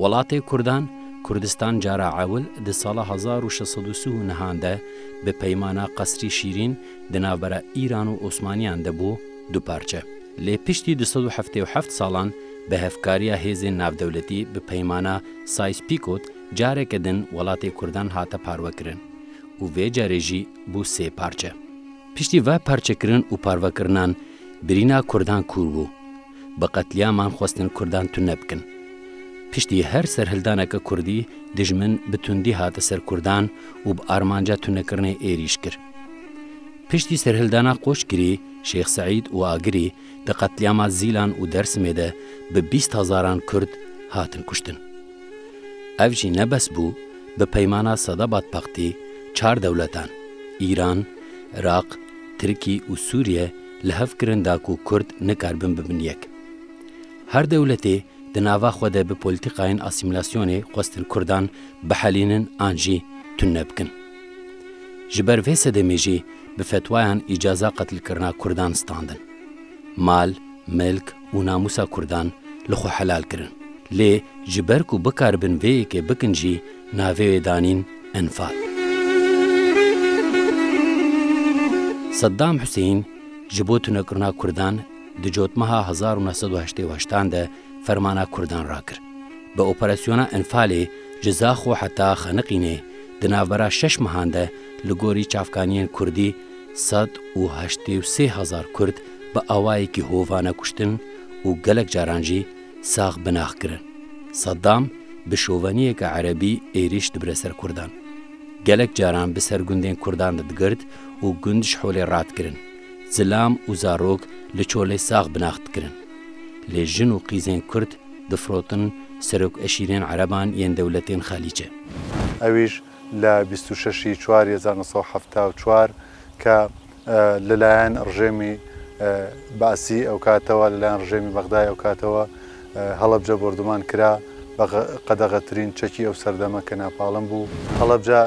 وڵاتێ کوردان، کوردستان جارا عەول di sala 1639 de bi peymana Qesrî Şîrîn di navbera Îran û Osmaniyan de bû du parçe. Lê piştî 277 salan bi hevkariya hêzên navdewletî bi peymana Sykes-Picot careke din welatê Kurdan hate parvekirin û vê carê jî bû sê parçe. Piştî ve parçekirin û parvekirinan birîna Kurdan kûr bû. Bi qetlîaman xwestin Kurdan tune bikin. Piştî her serhildaneke Kurdî dijmin bi tundî hate ser Kurdan û bi armanca tunekirinê êrîş kir. Piştî serhildana Qoçgirî, Şêx Seîd û Agirî di qetlîama Zîlan û Dersimê de bi 20 hezaran Kurd hatin kuştin. Ev jî ne bes bû, bi peymana Sadabat Paktî çar dewletan Îran, Iraq, Tirkî û Sûriye li hev kirin da ku Kurd nikaribin bibin yek. Her dewletê di nava xwe de bi polîtîkayên asîmîlasyonê xwestin Kurdan bihelînin an jî tune bikin. Ji ber vê sedemê jî bi fetwayan îcaza qetilkirina Kurdan standin. Mal, milk û namûsa Kurdan li xwe helal kirin. Lê ji ber ku bikaribin vê yekê bikin jî navê wê danîn Enfal. Saddam Huseyîn ji bo tunekirina Kurdan di cotmeha 1988 de fermana Kurdan rakir. Bi operasyona Enfalê ji Zaxo heta Xeniqînê di navbera şeş mehan de li gorî çavkaniyên Kurdî 183 hezar Kurd bi awayekî hovane kuştin û gelek caran jî sax binax kirin. Saddam bi şoveniyeke Erebî êrîş dibire ser Kurdan. Gelek caran bi ser gundên Kurdan de digirt û gund ji holê radikirin. Zilam û zarok li çolê sax binax dikirin. Lê jin û qîzên Kurd difirotin serok eşîrên Ereban yên dewletên Xelîcê. ئەویش لە 26 4 1974 کە لەلایەن ڕژێمی بەعسی ئەو کاتەوە لەلایەن ڕژێمی بەغدای ئەو کاتەوە هەڵەبجە بۆردومان کرا بە قەدەغەترین چەکی ئەو سەردەمە کە ناپاڵم بوو. هەڵەبجە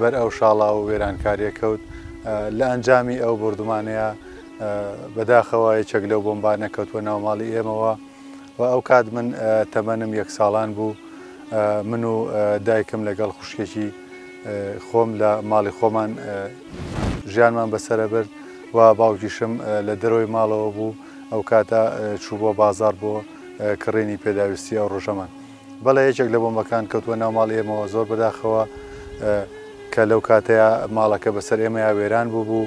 بەر ئەو شاڵا و وێرانکاریە کەوت. لە ئەنجامی ئەو بۆردومانەیە بەداخەوە یەکێک لەو بۆمبانە کەوتووە ناو ماڵی ئێمەوە و ئەو کات من تەمەنم یەک ساڵان بوو. من و دایکم لەگەڵ خوشکێکی خۆم لە ماڵی خۆمان ژیانمان بەسەرە برد و باوکیشم لە دەرەوەی ماڵەوە بوو. ئەو کاتە چوو بۆ بازار بۆ کڕینی پێداویستی ئەو ڕۆژەمان. بەڵێ یەکێک لە بۆمبەکان کەوتووە ناو ماڵی ئێمەوە، زۆر بەداخەوە کە لەو کاتەیە ماڵەکە بەسەر ئێمەیا وێران بوو بوو.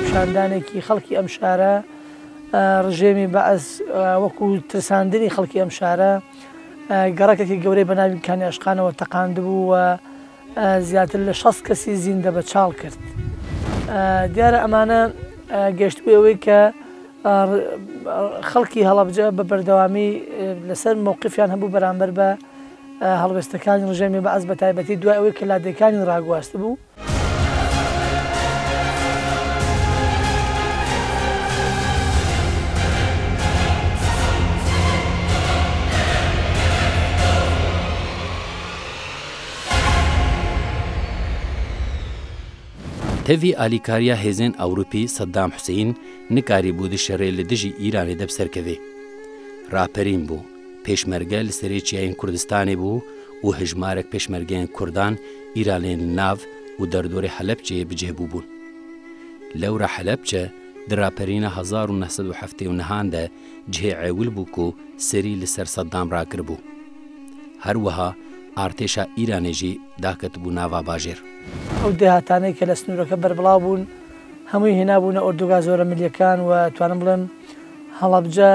پیشاندانێکی خەڵکی ئەم شارە ڕژێمی بەعس وەکو ترساندنی خەڵکی ئەم شارە گەڕەکێکی گەورەی بە ناوی کانی عشقانەوە تەقاندبوو و زیاتر لە 60 کەسی زیندە بە چاڵ کرد. دیارە ئەمانە گەشتبوو ئەوەی کە خەڵکی هەڵەبجە بە بەردەوامی لەسەر مووقفیان هەبوو بەرامبەر بە هەڵوێستەکانی ڕژێمی بەعس بە تایبەتی دوای ئەوەی کە لادێکانی ڕاگواست بوو. Tevî alîkariya hêzên Ewropî Saddam Huseyîn nikarîbû di şerê li dijî Îranê de bi ser keve. Raperîn bû, pêşmerge li serê çiyayên Kurdistanê bû û hejmarek pêşmergeyên Kurdan Îranê li nav û derdorê Helepçeyê bi cih bûbûn. Lewra Helepçe di raperîna 1979 de cihê ewil bû ku serî li ser Saddam rakiribû. Her wiha artêşa Îranê jî daketibû nava bajêr. ئەو دێهاتانەی کە لە سنوورەکە بەربڵاو بوون هەمووی هێنابوونە ئۆردوگا زۆرە ملیەکان و توانم بڵێم هەڵەبجە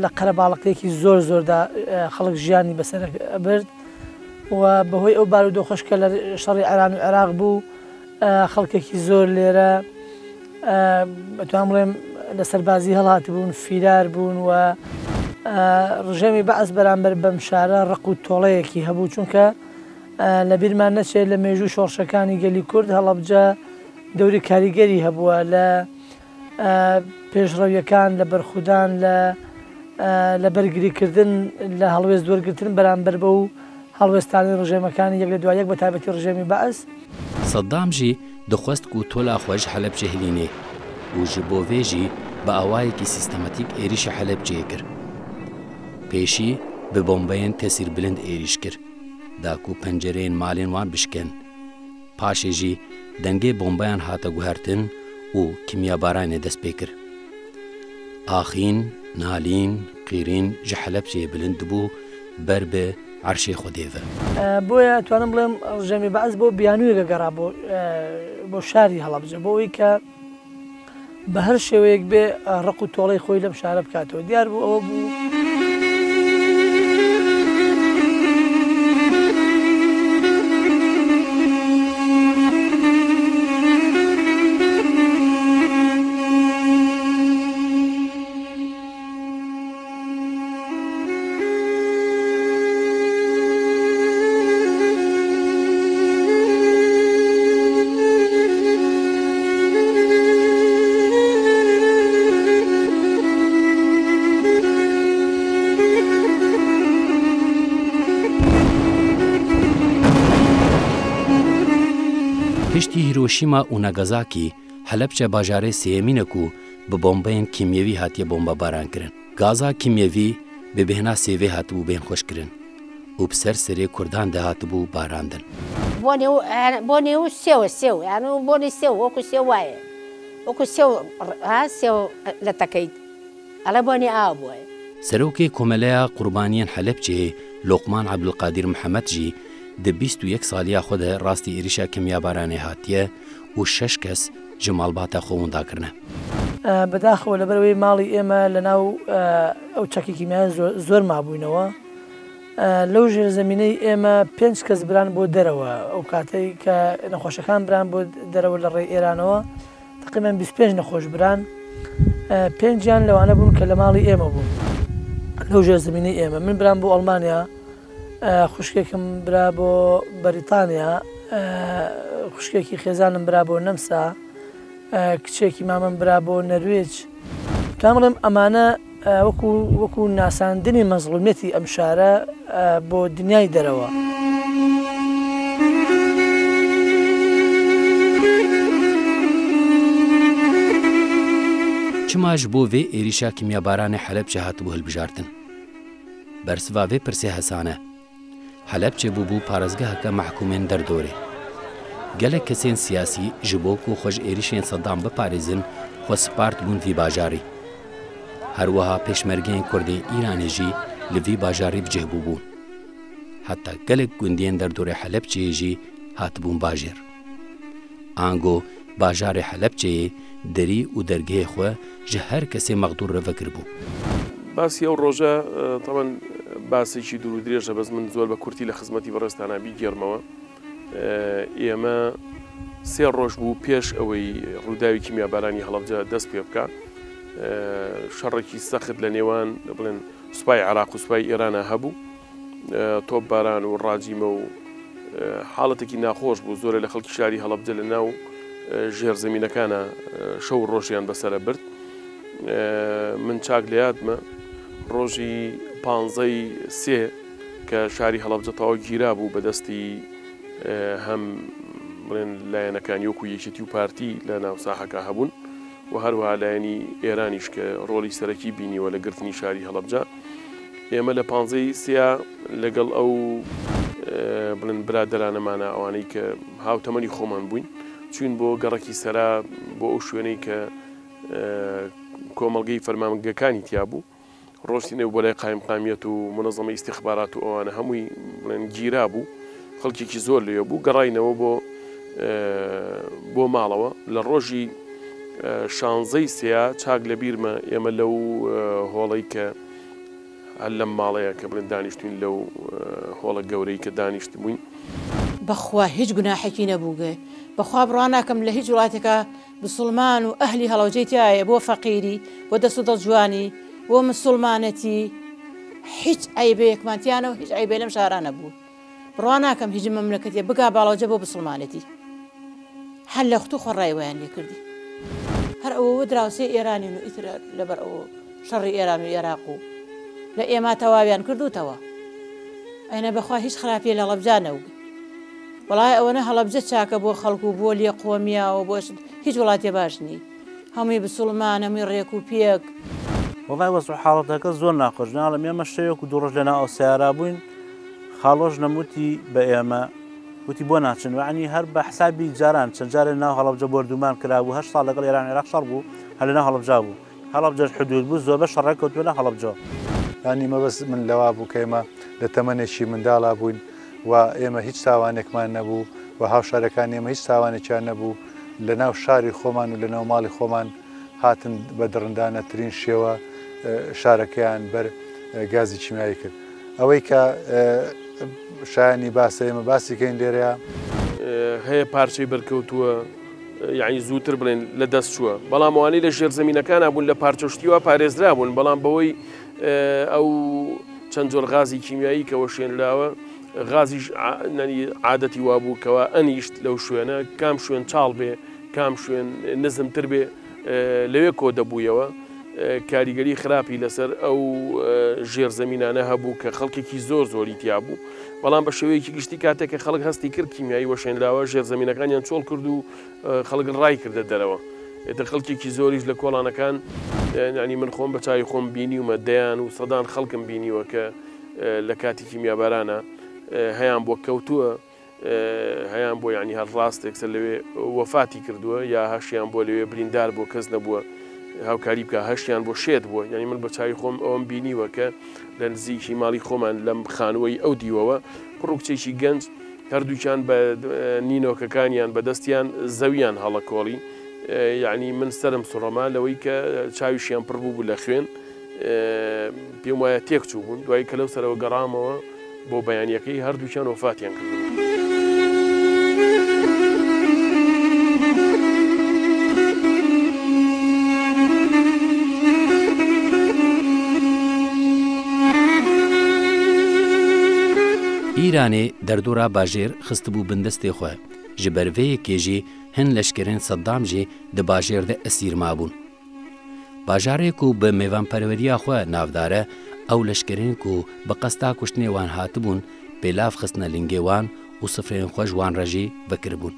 لە قەرەباڵقێکی زۆر زۆردا خەڵک ژیانی بەسەر برد و بەهۆی ئەو بارودۆخەش کە لە شەڕی ئێران و عێراق بوو خەڵکێکی زۆر لێرە ئەتوانم بڵێم لە سەربازی هەڵهاتبوون، فیرار بوون و ڕژێمی بەعس بەرامبەر بەم شارە ڕق و تۆڵەیەکی هەبوو، چونکە لەبیرمان نەچێت لە مێژوو شۆڕشەکانی گەلی کورد هەڵەبجە دەوری کاریگەری هەبووە لە پێشڕەویەکان، لە بەرخودان، لە لە بەرگریکردن لە هەڵوێست وەرگرتن بەرامبەر بەو هەڵوێستانەی ڕژێمەکانی یەک لە دوای یەک بە تایبەتی ڕژێمی بەعس. سەدام ژی دخوست ku tola xwe ji Helebçê hilînê û ji bo vê jî bi awayekî sîstematîk êrîşî Helebçeyê kir. Pêşî bi bombeyên tesîrbilind êrîş kir da ku pencereyên malên wan bişkin. Paşê jî dengê bombeyan hate guhertin û kîmyabaranê dest pê kir. Axîn, nalîn, qîrîn ji Helebçeyê bilind dibû ber bi عەرشی خودێ ve. بۆیە ئەتوانم بڵێم ڕژێمی بەعس بۆ بیانوویەک ئەگەڕا بۆ بۆ شاری هەڵەبجە بۆ ئەوەی کە بە هەر شێوەیەک بێ ڕق و تۆڵەی خۆی لەم شارە بکاتەوە دیار بوو ئەوە بوو. Piştî Hîroşîma û Nagazakî, Helebçe bajarê sêyemîn e ku bi bombeyên kîmyewî hatiye bombebarankirin. Gaza kîmyewî bi bêhna sêvê hatibû bêhnxweşkirin û bi ser serê kurdan de hatibû barandin. Bonê û bonê û sêw sêw yani bonê sêw وەکو سێو وایە وەکو سێو ها سێو لە تەکەیت ئەڵێ بۆنی ئاو بووە. Serokê Komeleya Qurbaniyên Helebçeyê Loqman Ebdulqadir Mihemed jî di 21 saliya xwe de rastî êrîşa kimyabaranê hatiye û şeş kes ji malbata xwe winda kirine. بەداخەوە لەبەرئەوەی ماڵی ئێمە لەناو ئەو چەکی کیمیایە زۆر مابووینەوە لەو ژێرزەمینەی ئێمە پێنج کەس بران بۆ دەرەوە ئەو کاتەی کە نەخۆشەکان بران بۆ دەرەوە لە ڕێی ئێرانەوە تقریبا 25 نەخۆش بران پێنجیان لەوانە بوون کە لە ماڵی ئێمە بوون لەو ژێرزەمینەی ئێمە من برام بۆ ئەڵمانیا خوشکێکم برا بۆ بەریتانیا خوشکێکی خێزانم برا بۆ نەمسا کچێکی مامم برا بۆ نەرویج تا بڵێم ئەمانە وەکو وەکو ناساندنی مەزڵومیەتی ئەم شارە بۆ دنیای دەرەوە. Çima ji bo vê êrîşa kîmyabaranê Helebçe hatibû hilbijartin? Bersiva vê pirsê hesan e. Helebçe bûbû parêzgeheke mehkûmên derdorê. Gelek kesên siyasî ji bo ku xwe ji êrîşên Seddam biparêzin xwe spartibûn vî bajarî. Her wiha pêşmergeyên Kurdên Îranê jî li vî bajarî bi cih bûbûn. Heta gelek gundiyên derdorê Helebçeyê jî hatibûn bajêr. Ango bajarê Helebçeyê derî û dergehê xwe ji her kesê mexdûr re vekiribû. باسی ئەو ڕۆژە تەبەن باسێکی دوور و درێژە بەس من زۆر بە کورتی لە خزمەتی بەڕێزتانا بیگێڕمەوە. ئێمە سێ ڕۆژ بوو پێش ئەوەی ڕووداوی کیمیابارانی هەڵەبجە دەست پێ بکا شەڕێکی سەخت لە نێوان بڵێن سوپای عێراق و سوپای ئێرانە هەبوو تۆپباران و ڕاجیمە و حاڵەتێکی ناخۆش بوو زۆرە لە خەڵکی شاری هەڵەبجە لە ناو ژێرزەمینەکانە شەو ڕۆژیان بەسەرە برد من چاک لە یادمە ڕۆژی پانزەی سێ کە شاری هەڵەبجە تەواو گیرا بوو بەدەستی هەم بڵێن لایەنەکانی وەکو یەکێتی و پارتی لە ناو ساحەکە هەبوون و هەروەها لایەنی ئێرانیش کە ڕۆڵی سەرەکی بینیوە لە گرتنی شاری هەڵەبجە ئێمە لە پانزەی سیا لەگەڵ ئەو بڵێن برادەرانەمانە ئەوانەی کە هاوتەمەنی خۆمان بووین چوین بۆ گەڕەکی سەرا بۆ ئەو شوێنەی کە کۆمەڵگەی فەرمانگەکانی تیا بوو ڕۆشتینەوە بۆ لای قایمقامیەت و منەزەمەی ئیستیخبارات و ئەوانە هەمووی بڵێن گیرا بوو خەڵکێکی زۆر لێ بوو گەڕاینەوە بۆ بۆ ماڵەوە لە ڕۆژی شانزەی سیا چاک لە بیرمە ئێمە لەو هۆڵەی کە هەر لەم ماڵەیە کە بڵێن دانیشتوین لەو هۆڵە گەورەی کە دانیشتبووین. بەخوا هیچ گوناحێکی نەبووگێ بەخوا بڕوا ناکەم لە هیچ وڵاتێکا مسوڵمان و ئەهلی هەڵەوجەی تیایە بۆ فەقیری بۆ دەست و دڵ جوانی بۆ مسوڵمانەتی هیچ عەیبەیەکمان تیانە و هیچ عەیبەی لەم شارا نەبوو بڕوا ناکەم هیچ مەملەکەتێ بگا باڵەوجە بۆ بسوڵمانەتی هەر لە خوتو خۆڕای وایان لێ کردی هەر ئەوەوە دراوسێ ئێرانین و ئیتر لەبەر ئەوە شەڕی ئێران و ئێراق و. لە ئێمە تەواویان کردوتەوە ئەینە بەخوا هیچ خراپیە لە هەڵەبجە نەوگ وەڵای ئەوەنە هەڵەبجە چاکە بۆ خەڵک و بۆ لێ قۆمیاوە بۆ شت هیچ وڵاتێ باش نی هەمووی بسوڵمان هەمووی ڕێک و پێک. وەڵای وەزع و حاڵەتەکە زۆر ناخۆش ناڵێم ئێمە شەوێک و دوو ڕۆژ لەناو ئەو سەیارا بووین خاڵۆژنم وتی بە ئێمە وتی بۆ ناچن وعنی هەر بە حسابی جاران چەند جارێ ناو هەڵەبجە بۆردومان کرابوو هەشت ساڵ لەگەڵ ئێران عێراق شەڕ بوو هەر لەناو هەڵەبجە بوو هەڵەبجەش حدود بوو زۆربە شەڕەکە کەوتبوە ناو هەڵەبجەوە. یانی مەبەست من لەوە بوو کە ئێمە لە تەمەنێکی منداڵا بووین و ئێمە هیچ تاوانێکمان نەبوو و هاوشارەکانی ئێمە هیچ تاوانێکیان نەبوو لە ناو شاری خۆمان و لە ناو ماڵی خۆمان هاتن بە دڕندانەترین شێوە شارەکەیان بەر گازی کیمیایی کرد. ئەوەی کە شایانی باسە ئێمە باسی کەین لێرەیە. هەیە پارچەی بەرکەوتووە یانی زووتر بڵێن لە دەست چووە بەڵام ئەوانەی لە ژێرزەمینەکانە بوون لە پارچە شتی وا پارێزرا بوون بەڵام بەوەی ئەو چەند جۆر غازی کیمیایی کە وەشێنراوە غازیش عادەتی وابوو کەوا ئەنیشت لەو شوێنە کام شوێن چاڵ بێ کام شوێن نزمتر بێ لەوێ کۆ دەبوویەوە کاریگەری خراپی لەسەر ئەو ژێرزەمینانە هەبوو کە خەڵکێکی زۆر زۆری تیا بوو بەڵام بە شێوەیەکی گشتی کاتێک کە خەڵک هەستی کرد کیمیایی وەشێنراوە ژێرزەمینەکانیان چۆڵ کرد و خەڵک ڕای کردە دەرەوە ئێتر خەڵکێکی زۆریش لە کۆڵانەکان ینی من خۆم بە چاوی خۆم بینیومە دەیان و سەدان خەڵکم بینیوە کە لە کاتی کیمیابارانە هەیان بۆ کەوتووە هەیان بۆ یانی هەر ڕاست یەکسەر لەوێ وەفاتی کردووە یا هەشیان بۆ لەوێ بریندار بۆ کەس نەبووە هاوکاری بکە هەشیان بۆ شێت بووە یعنی من بە چاوی خۆم ئەوم بینیوە کە لە نزیکی ماڵی خۆمان لەم خانووەی ئەو دیوەوە کوڕ و کچێکی گەنج هەردووکیان بە نینۆکەکانیان بە دەستیان زەویان هەڵەکۆڵی یعنی من سرم سوڕەما لەوەی کە چاویشیان پڕ بوو لە خوێن پێم وایە تێک چوو بوون دوای کە لەو سەرەوە گەڕامەوە بۆ بەیانیەکەی هەردووکیان وەفاتیان کردبوو. Îranê derdora bajêr xistibû bin destê xwe, ji ber vê yekê jî hin leşkerên Seddam jî di bajêr de esîr mabûn. Bajarê ku bi mêvanperweriya xwe navdar e, ew leşkerên ku bi qesta kuştinê wan hatibûn, pêlav xistine lingê wan û sifreyên xwe ji wan re jî vekiribûn.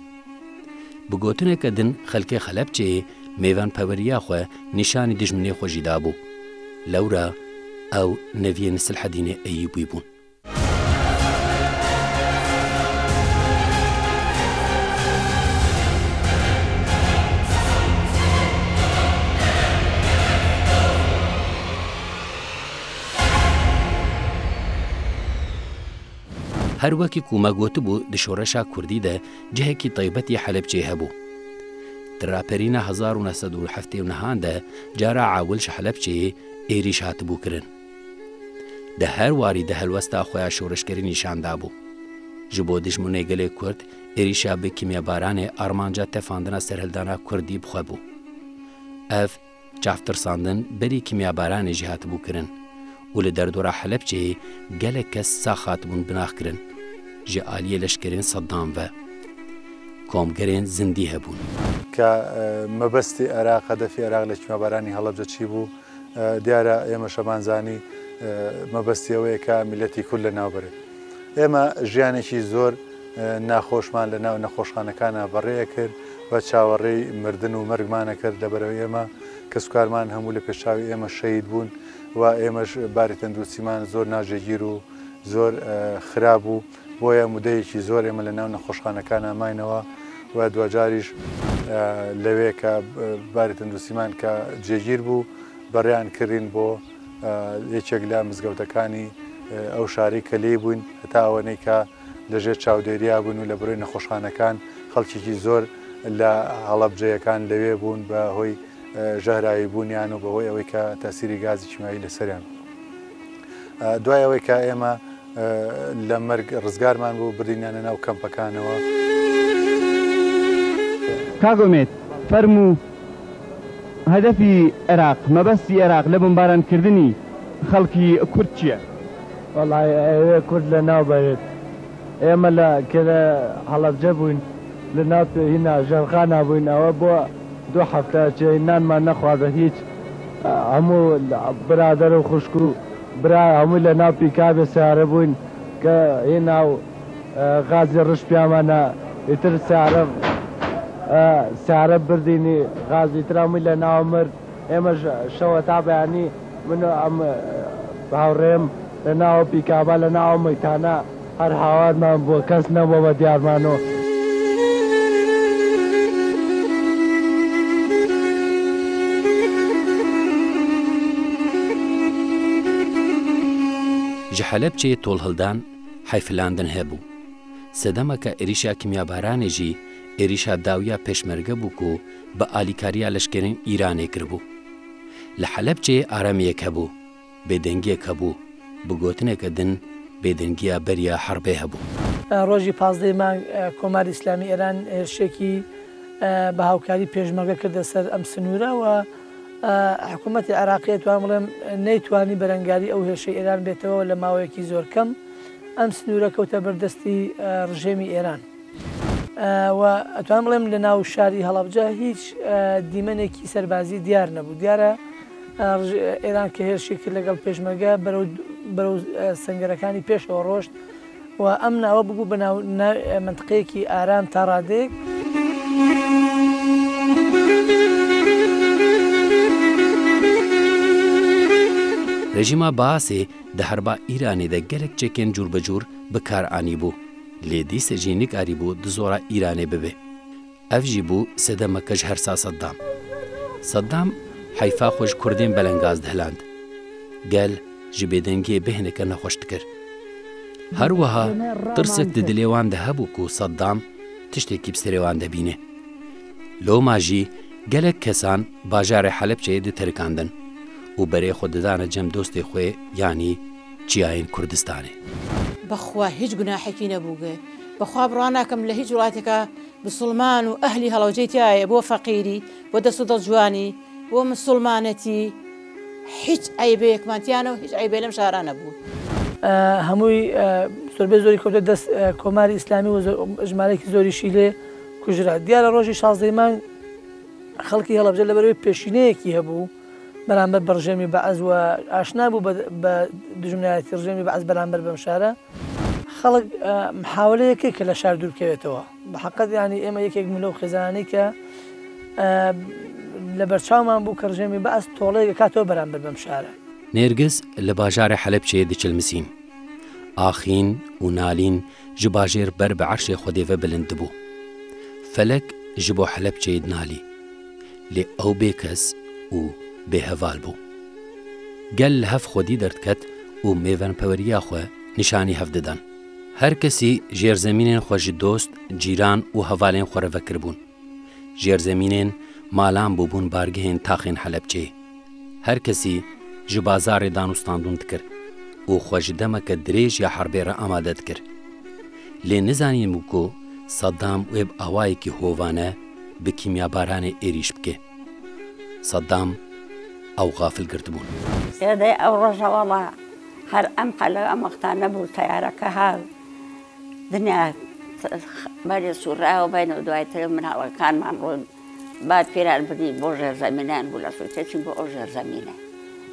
Bi gotineke din xelkê Xelepçeyê mêvanpeweriya xwe nîşanî dijminê xwe jî dabû. Lewra ew neviyên Silhedînê Eyûbî bûn. Her wekî ku me gotibû di şoreşa kurdî de cihekî taybet yê Helebçeyê hebû. Di raperîna 1979 de cara ewil ji Helebçeyê êrîş hatibû kirin. Di her warî de helwesta xwe ya şoreşgerî nîşan dabû. Ji bo dijminê gelê Kurd êrîşa bi kîmyabaranê armanca tefandina serhildana Kurdî bi xwe bû. Ev çavtirsandin berî kîmyabaranê jî hatibû kirin û li derdora Helebçeyê gelek kes sax hatibûn binaxkirin ji aliyê leşkerên Seddam ve. Komgerên zindî hebûn. کە مەبەستی عێراق، هەدەفی عێراق لە کیمیابارانی هەڵەبجە چی بوو؟ دیارە ئێمەش ئەمانزانی مەبەستی ئەوەیە کە میللەتی کورد لەناو بەرێت. ئێمە ژیانێکی زۆر ناخۆشمان لە ناو نەخۆشخانەکانا بەڕێ ئەکرد و چاوەڕێی مردن و مەرگمان ئەکرد، لەبەرئەوەی ئێمە کەسوکارمان هەموو لە پێشچاوی ئێمە شەهید بوون و ئێمەش باری تەندروستیمان زۆر ناجێگیر و زۆر خراپ بوو، بۆیە مودەیەکی زۆر ئێمە لە ناو نەخۆشخانەکانا ماینەوە و دواجاریش لەوێ کە باری تەندروستیمان کە جێگیر بوو بەڕێیان کردین بۆ یەکێک لە مزگەوتەکانی ئەو شارەی کە لێی بووین هەتا ئەوەنەی کە لەژێر چاودێریا بوون و لە بەرۆی نەخۆشخانەکان خەڵکێکی زۆر لە هەڵەبجەیەکان لەوێ بوون بە هۆی ژەهراوی بوونیان و بەهۆی ئەوەی کە تەسیری گازی کیمیایی لەسەریان دوای ئەوەی کە ئێمە لە مەرگ ڕزگارمان بوو بردینیانە ناو کەمپەکانەوە. کاک ئومێد فەرموو هەدەفی عێراق، مەبەستی عێراق لە بۆمبارانکردنی خەڵکی کورد چییە؟ وەڵای ئەیەوێ کورد لە ناو بەرێت ئێمە لە کە لە هەڵەبجە بووین لە ناو هینا ژێرخانا بووین ئەوە بۆ دوو هەفتە ئەچێ نانمان نەخواردە هیچ هەموو برادەر و خوشک و. برا هەمووی لە ناو پیکابێ سەیارە بووین کە هینا و غازی ڕشت پیامانە ئیتر سەیارە سەیارە بردینی غاز ئیتر هەمووی لە ناو مرد ئێمەش شەوە تا بەیانی من و ئەم هاوڕێم لە ناو پیکابا لە ناو ئەو مەیتانە هەر هاوارمان بووە کەس نەبووە بە دیارمانۆ. Ji Helebçeyê tolhildan, heyfilandin hebû. Sedemeke êrîşa kîmyabaranê jî êrîşa dawiya pêşmerge bû ku bi alîkariya leşkerên Îranê kiribû. Li Helebçeyê aramiyek hebû. Bêdengiyek hebû, bi gotineke din bêdengiya beriya herbê hebû. ڕۆژی پازدەی مانگ کۆماری ئیسلامی ئێران هێرشێکی بە هاوکاری پێشمەرگە کردە سەر ئەم سنوورە و حکوومەتی عێراقی ئەتوانم بڵێم نەیتوانی بەرەنگاری ئەو هێرشەی ئێران بێتەوە لە ماوەیەکی زۆر کەم ئەم سنوورە کەوتە بەردەستی ڕژێمی ئێران. و ئەتوانم بڵێم لە ناو شاری هەڵەبجە هیچ دیمەنێکی سەربازی دیار نەبوو دیارە ئێران کە هێرشی کرد لەگەڵ پێشمەرگە بەرەو بەرەو سەنگەرەکانی پێشەوە ڕۆشت و ئەم ناوە ببوو بە ناو مەنتقەیەکی ئارام تا ڕادەیەک. Rejîma Baasê di herba Îranê de gelek çekên cûrbecûr bi kar anîbû. Lê dîsa jî nikarîbû di zora Îranê bibe. Ev jî bû sedemeke ji hersa Seddam. Seddam heyfa xwe ji kurdên belengaz dihiland. Gel ji bêdengiyê bêhneke nexweş dikir. Her wiha tirsek di dilê wan de hebû ku Seddam tiştekî bi serê wan de bîne. Loma jî gelek kesan bajarê Helepçeyê diterikandin û berê xwe didane cem dostê xwe yanî çiyayên Kurdistanê. بەخوا هیچ گوناحێکی نەبووگێ بەخوا بڕوا ناکەم لە هیچ وڵاتێکا مسوڵمان و ئەهلی هەڵەوجەی تیایە بۆ فەقیری بۆ دەست و دڵ جوانی بۆ مسوڵمانەتی هیچ عەیبەیەکمان تیا نەبوو هیچ عەیبەی لەم شارا نەبوو. هەمووی زۆربەی زۆری کەوتە دەست کۆماری ئیسلامی و ژمارەیەکی زۆریشی لێ کوژرا. دیارە ڕۆژی شازدەی مانگ خەڵکی هەڵەبجە لەبەرئەوەی پێشینەیەکی هەبوو بەرامبەر بە ڕژێمی بەعس و ئاشنا بوو بە دوژمنایەتی ڕژێمی بەعس بەرامبەر بەم شارە، خەڵک محاولەیەکەی کە لە شار دوور بکەوێتەوە. بە حەقەت یانی ئێمە یەکێک بووین لەو خێزانانەی کە لە بەرچاومان بوو کە ڕژێمی بەعس تۆڵەیەک ئەکاتەوە بەرامبەر بەم شارە. نێرگز لە باژارê Helebçeyê diçilmisîn. Axîn û nalîn ji bajêr ber bi erşê Xwedê ve bilind dibû. Felek ji bo Helebçeyê dinalî. Lê ew bêkes û bêheval bû. Gel li hev xwedî derdiket û mêvanpeweriya xwe nîşanî hev didan. Her kesî jêrzemînên xwe ji dost, cîran û hevalên xwe re vekiribûn. Jêrzemînên malan bûbûn bargehên taxên Helebçeyê. Her kesî ji bazarê danûstandûn dikir û xwe ji demeke dirêj ya herbê re amade dikir. Lê nizanînbû ku Saddam wê bi awayekî hovane bi kîmyabaranê êrîş bike. Saddam ew xafil girtibûn. Sêdê ew roja wela her em qele em wexta nebû teyareke hat dinya berê sûraya û beyne û dwayê tirê minalەکانمان ڕۆن باد پیران بردی بۆ ژێرزەمینیان بوو لە سوچە چین بۆ ئەو ژێرزەمینە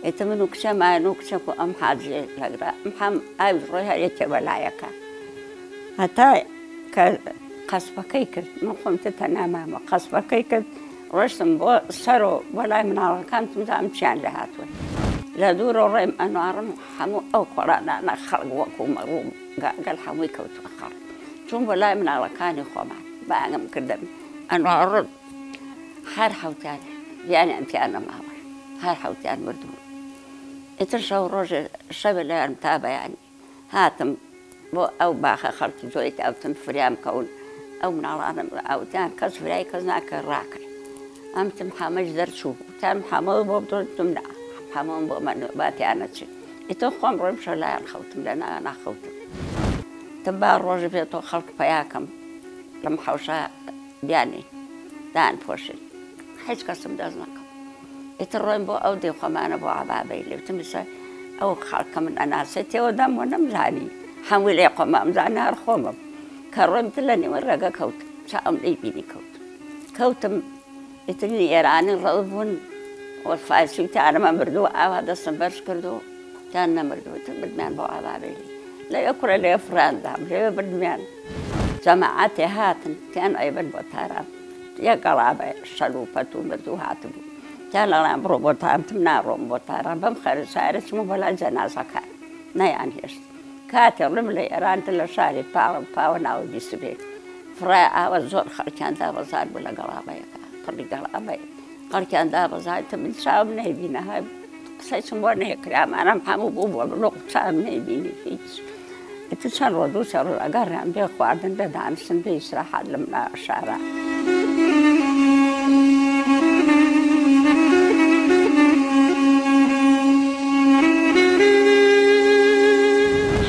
ئیتر من و کچە ماین و کچەک و ئەم حاجیە لەگرا ئەم حەم ئاویش ڕۆی هەر یەکێ بە لایەکە هەتا کە قەسپەکەی کرد من خۆم تر تەنها مامە قەسپەکەی کرد ڕۆشتم بۆ سەرۆ بۆ لای مناڵەکان تمزام چیان لێ هاتووە لە دوورەوە ڕێم ئەنواڕم هەموو ئەو کۆڵانانە خەڵک وەکوو مەڕ و گاگەل هەمووی کەوتووە خەڵک چووم بۆ لای مناڵەکانی خۆمان بانگم کردن ئەنواڕم هەر حەوتیان گیانیان تیا نەماوە هەر حەوتیان مردوون ئیتر شەو ڕۆژێ شەوێ لایان تا بەیانی هاتم بۆ ئەو باخە خەڵکی زۆری تیا وتم فریام کەون ئەو مناڵانەم ئەوتیان کەس فریای کەس ناکە ڕاکەن ئەم تم حەمەش دەرچوو وتیان حەمە بۆ تم نا حەمەم بۆ مەن با تیا نەچن ئیتر خۆم ڕۆیم شەو لایان خەوتم لە نا ناخەوتم تم با ڕۆژ بێتەوە خەڵک پەیاکەم لەم حەوشە بیانی دان پۆشین هیچ کەسم دەست نەکەم ئیتر ڕۆیم بۆ ئەو دێ خۆمانە بۆ عەبابەی لێ وتم ئیسە ئەو خەڵکە من ئەناسێ تێوە دەم و نەمزانی هەمووی لێ خۆمە ئەمزانی هەر خۆمم کە ڕۆیم تر لە نیوەی ڕێگە کەوتم چاوم لێی بینی کەوتم کەوتم ئیتر ئێرانی ڕەو بوون و فارسی وتیانەمە مردووە ئاوا دەستم بەرز کرد و. تیان نەمردبوو تر بردمیان بۆ ئابابێلی لەوێ کوڕێ لەوێ فڕیان دام لەوێ بردمیان جەماعەتێ هاتن تیان ئەیبرد بۆ تاران یەک گەڵابە شەل و پەت و مردوو هاتبوو تیان لەڵیان بڕۆ بۆ تاران تم ناڕۆم بۆ تاران بەم خەرە سارە چمە بۆ لای جەنازەکان نەیان هێشت کاتێ ڕم لە ئێران تر لە شاری پاوە پاوە ناوە بیستبێ فڕای ئاوە زۆر خەڵکیان دابەزار بوو لە گەڵابەیەکە پڕی گەڵابەیە خەڵکیان دابەزاند من چاوم نەیبینە هەر قسەیشم بۆ نەکرا ئەمانەم هەموو بوو بۆ بلوق چاوم نەیبینی هیچ ئیتر چەند ڕۆژ دوو سێ ڕۆژ ئەگەڕیان بێ خواردن بێ دانیشتن بێ ئیسراحەت لە شارە.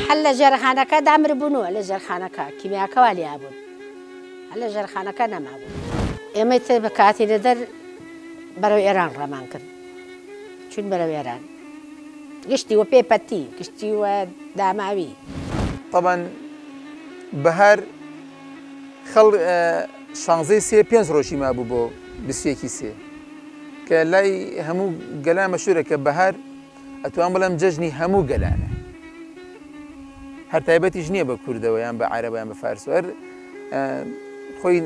هەر لە ژێرخانەکە دامربوونەوە لە ژێرخانەکە کیمیاکە وا لێیابوون. هەر لە ژێرخانەکە نەمابوو. ئێمەی تر کە هاتینە دەر بەرەو ئێران ڕامان کرد. چووین بەرەو ئێران. گشتی وە پێ پەتی، گشتی وە داماوی. تەبعەن بەهار خەڵ شانزەی سێ پێنج ڕۆژی مابوو بۆ بیستویەکی سێ کە لای هەموو گەلان مەشهورە کە بەهار ئەتوان بڵێم جەژنی هەموو گەلانە هەر تایبەتیش نییە بە کوردەوە یان بە عەرەبە یان بە فارس هەر خۆی